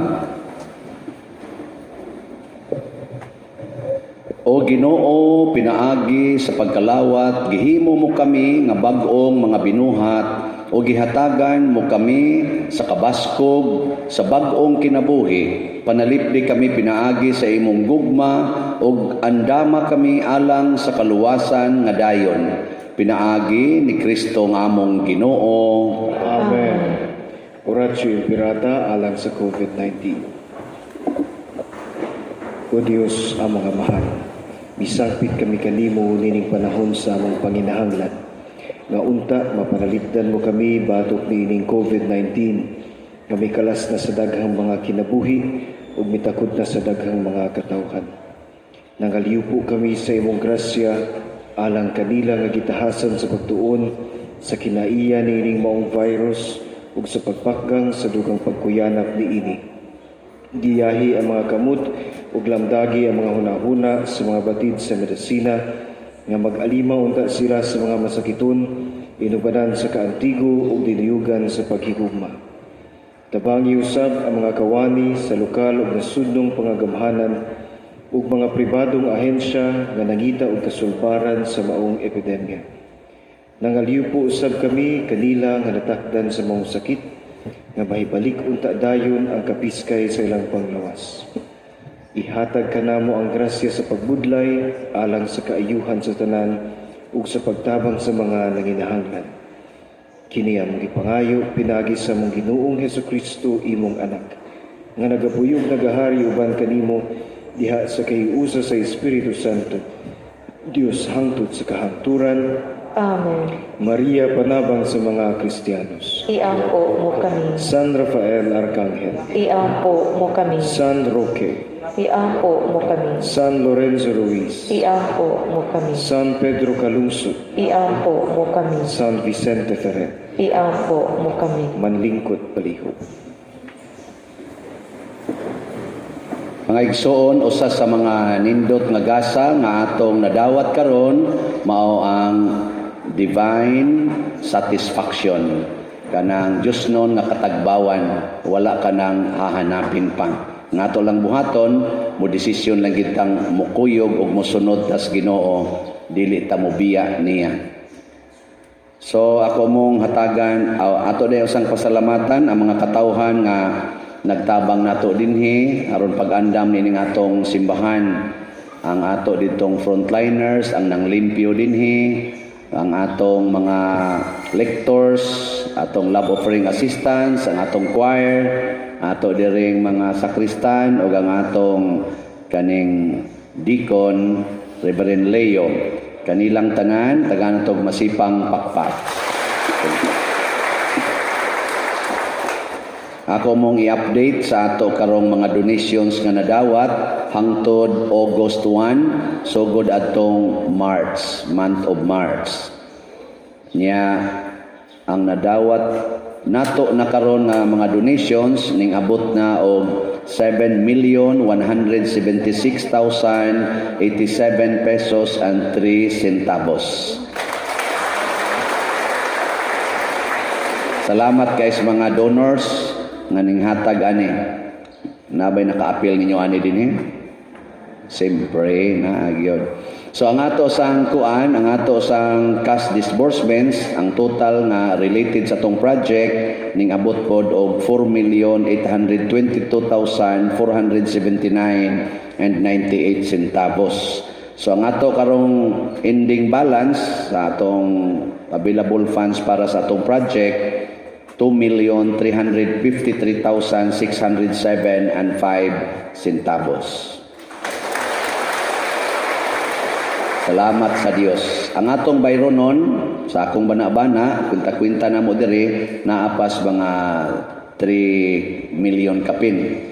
O Ginoo, pinaagi sa pagkalawat, gihimo mo kami nga bag-ong mga binuhat o gihatagan mo kami sa kabaskog sa bag-ong kinabuhi. Panalipdi kami pinaagi sa imong gugma ug andama kami alang sa kaluwasan nga dayon. Pinaagi ni Kristo nga among Ginoo. Amen. Oratio Imperata alang sa COVID-19. O Diyos, among Amahan, misangpit kami kanimo nining panahon sa among panginahanglan. Nga unta mapanalipdan mo kami batok niining COVID-19 nga mikalas na sa daghang mga kinabuhi ug mitakod na sa daghang mga katawhan. Nangaliwpo kami sa imong grasya alang kanila nga gitahasan sa pagtuon sa kinaiya niining maong virus ug sa pagpakgang sa dugang pagkuyanap niini. Giyahi ang mga kamot ug lamdagi ang mga hunahuna sa mga batid sa medisina nga mag-alima unta sila sa mga masakiton, inubanan sa kaantigo ug dinuyugan sa paghigugma. Tabangi usab ang mga kawani sa lokal ug nasudnong pangagamhanan ug mga pribadong ahensya nga nangita og kasulbaran sa maong epidemya. Nangaliwpo usab kami kanila nga natakdan sa maong sakit nga mahibalik unta dayon ang kapiskay sa ilang panglawas. Ihatag kanamo ang grasya sa pagbudlay alang sa kaayuhan sa tanan ug sa pagtabang sa mga nanginahanglan. Kini among gipangayo pinaagi sa among Ginoong Hesukristo, imong anak, nga nagapuyog, nagahari uban kanimo diha sa kahiusa sa Espiritu Santo, Dios hangtod sa kahangturan. Amen. Maria, panabang sa mga Kristiyanos. Iampo mo kami. San Rafael Arcangel. Iampo mo kami. San Roque. Iampo mo kami. San Lorenzo Ruiz. Iampo mo kami. San Pedro Calungsod. Iampo mo kami. San Vicente Ferrer. Iampo mo kami. Manlingkod palihog. Mga igsoon, usa sa mga nindot nga gasa nga atong nadawat karon mao ang divine satisfaction. Kanang Diyosnon nga katagbawan, wala ka nang hahanapin pa. Nga ato lang buhaton, mo desisyon lang gitang mukuyog ug mosunod tas Ginoo, dili ta mobiya niya. So ako mong hatagan, ato dayon usang pasalamatan ang mga katawhan nga nagtabang nato dinhi aron pag-andam nining atong simbahan. Ang ato ditong frontliners, ang nanglimpyo dinhi, ang atong mga lectors, atong love offering assistants, ang atong choir, ato diring mga sakristan ug ang atong kaning deacon Reverend Leo. Kanilang tanan tagaan natog masipang pakpak. Ako mong i-update sa ato karong mga donations nga nadawat hangtod August 1 sugod adtong March, month of March. Nya ang nadawat nato na karon nga mga donations ning abot na og 7,176,087 pesos and 3 centavos. Salamat kay sa mga donors nga ninghatag ani. Nabay naka-appeal ninyo ani dinhi? Siyempre, naa gyud. So ang ato sang kuan, ang ato sang cash disbursements, ang total nga related sa tong project ning abot pod og 4,822,479.98 centavos. So ang ato karong ending balance sa atong available funds para sa atong project, 2,353,607.05 centavos. Salamat sa Dios. Ang atong bayronon sa akong bana-bana, kwinta-kwinta na mo diri, naapas mga 3 million kapin.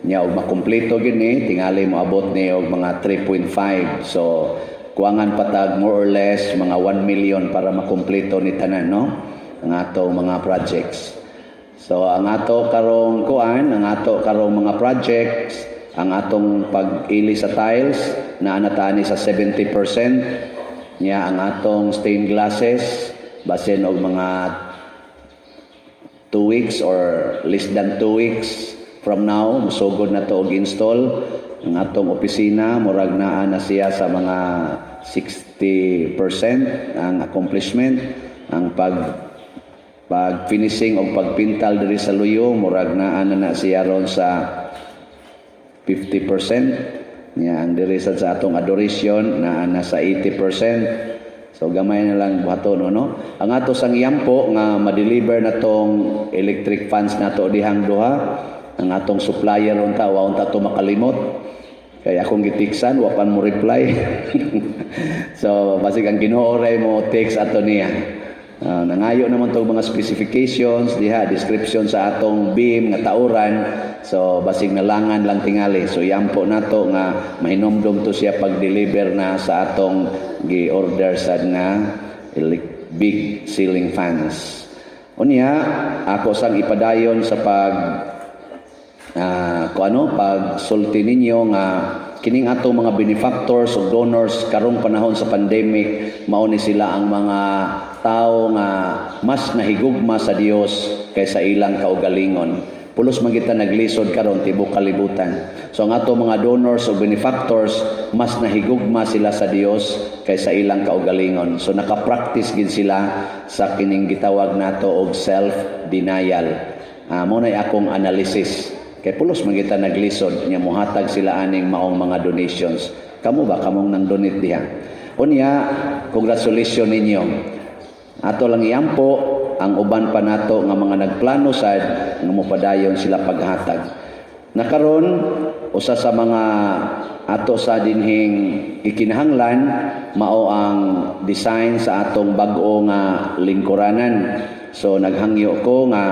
Nya og makumpleto gid ni, tingali moabot ni og mga 3.5. So kuangan patag more or less mga 1 million para makumpleto ni tanan, no? Ang atong mga projects. So ang ato karong kuan, ang ato karong mga projects, ang atong pag-ili sa tiles naa na tani sa 70%. Nya ang atong stained glasses basin og mga 2 weeks or less than 2 weeks from now, musugod na to og install. Ang atong opisina, murag naa na siya sa mga 60% ang accomplishment. Ang pag finishing og pagpintal diri sa luyo, murag naa na na siya ron sa 50% niya. Ang diri sa atong adoration, naa na sa 80%. So gamay na lang buhaton, no? Ang ato sang yampo nga ma-deliver na tong electric fans nato dihang duha. Ang atong supplier unta, wa unta to makalimot. Kaya akong gitiksan, wa pan mo reply. So basig ang Ginoo ray mo text ato niya. Nangayo naman tong mga specifications diha, description sa atong beam nga tauran. So basig nalangan lang tingali. So yampo nato nga mahinomdom to siya pag-deliver na sa atong gi-order sad nga big ceiling fans. Unya, ako sang ipadayon sa pag kung ano, pag sulti ninyo nga kining atong mga benefactors o donors karong panahon sa pandemic, mao ni sila ang mga tao nga mas nahigugma sa Dios kaysa ilang kaugalingon. Pulos man kita naglisod karon tibok kalibutan. So ang ato mga donors o benefactors, mas nahigugma sila sa Dios kaysa ilang kaugalingon. So naka-practice gid sila sa kining gitawag nato og self-denial. Mo na akong analysis. Kay pulos man kita naglisod nya mohatag sila aning maong mga donations. Kamo ba, kamong nang donate diha? Unya, congratulations ninyo. Ato lang iampo ang uban pa nato nga mga nagplano sad nga mopadayon sila paghatag. Nakaron usa sa mga ato sa dinhing ikinahanglan mao ang design sa atong bag-o nga lingkuranan. So naghangyo ko nga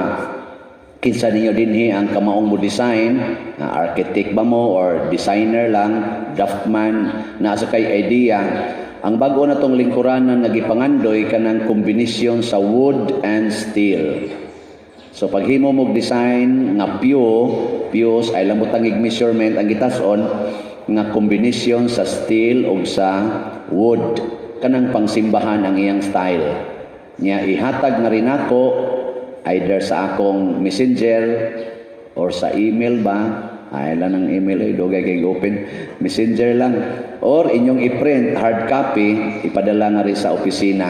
kinsa ninyo dinhi ang kamaong mo design, architect ba mo or designer lang, draftman, naa sa kay idea. Ang bag-o na tong lingkuranan nga gipangandoy, kanang kombinasyon sa wood and steel. So paghimo mo design nga pews ay lang butangig measurement ang gitason nga kombinasyon sa steel ug sa wood, kanang pangsimbahan ang iyang style. Nya ihatag na rin ako either sa akong Messenger or sa email ba. Ay lang ang email ay dugay kay open. Messenger lang or inyong i-print hard copy, ipadala nga rin sa opisina.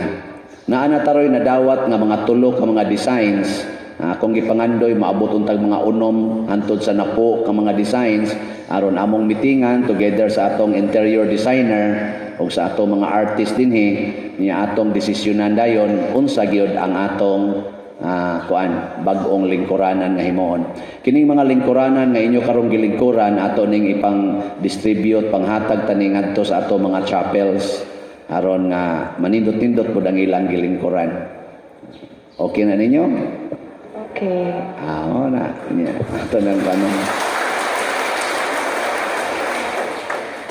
Naa na taroy nadawat nga mga tulo ka mga designs. Akong gipangandoy maabot untag mga 6 hantod sa 10 ka mga designs aron among mitingan together sa atong interior designer o sa atong mga artist dinhi niya, atong desisyonan dayon unsa gyud ang atong kuan, bag-ong lingkuranan nga himuon. Kining mga lingkuranan nga inyo karong gilingkuran, ato ning ipang distribute, panghatag tani ngadto sa ato mga chapels aron nga manindot-nindot pud ang ilang gilingkuran. Okay na ninyo? Okay. Ah, o na. Nya, ato nang ano.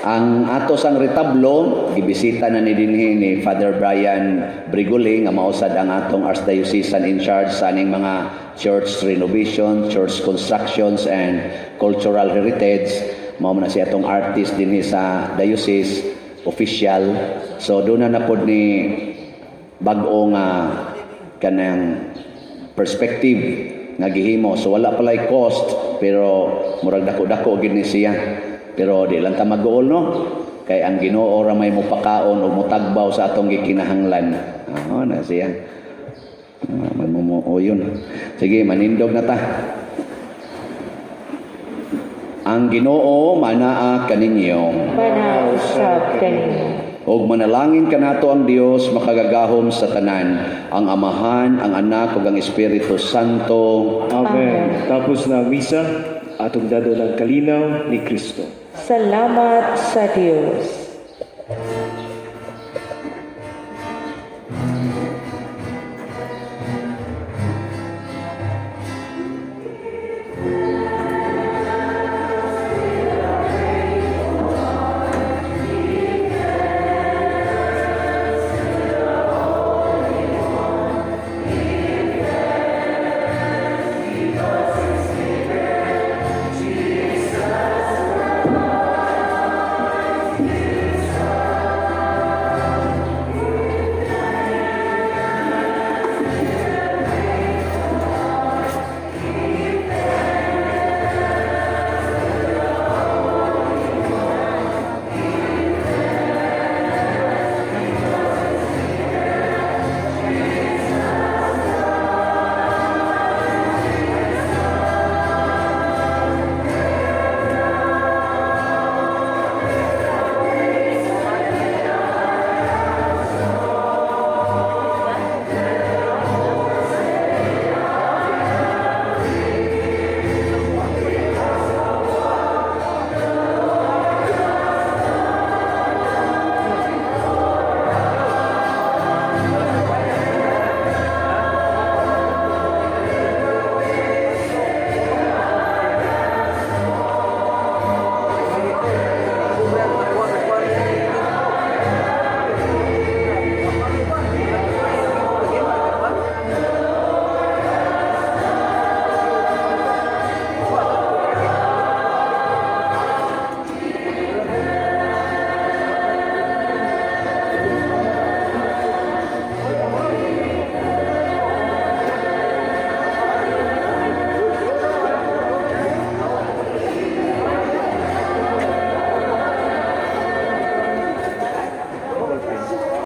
Ang ato sang retablo, gibisita na ni dinhi ni Father Brian Briguli nga mausad ang atong archdiocesan in charge sa aning mga church renovation, church constructions and cultural heritage. Mao man na siya atong artist dinhi sa diocese official. So doon na na pod ni bag-o nga kanang perspective nga gihimo. So wala palay cost, pero murag dako-dako gid ni siya. Pero di lang ta mag-uol, no? Kay ang Ginoo ra may mupakaon o mutagbaw sa atong gikinahanglan. Ah, na siya. Ah, o yun. Sige, manindog na ta. Ang Ginoo manaa kaninyo. Manausab kanimo. Og manalangin kanato ang Dios makagagahom sa tanan, ang Amahan, ang Anak ug ang Espiritu Santo. Amen. Tapos na ang misa, atong dadon ang kalinaw ni Kristo. Salamat sa Dios.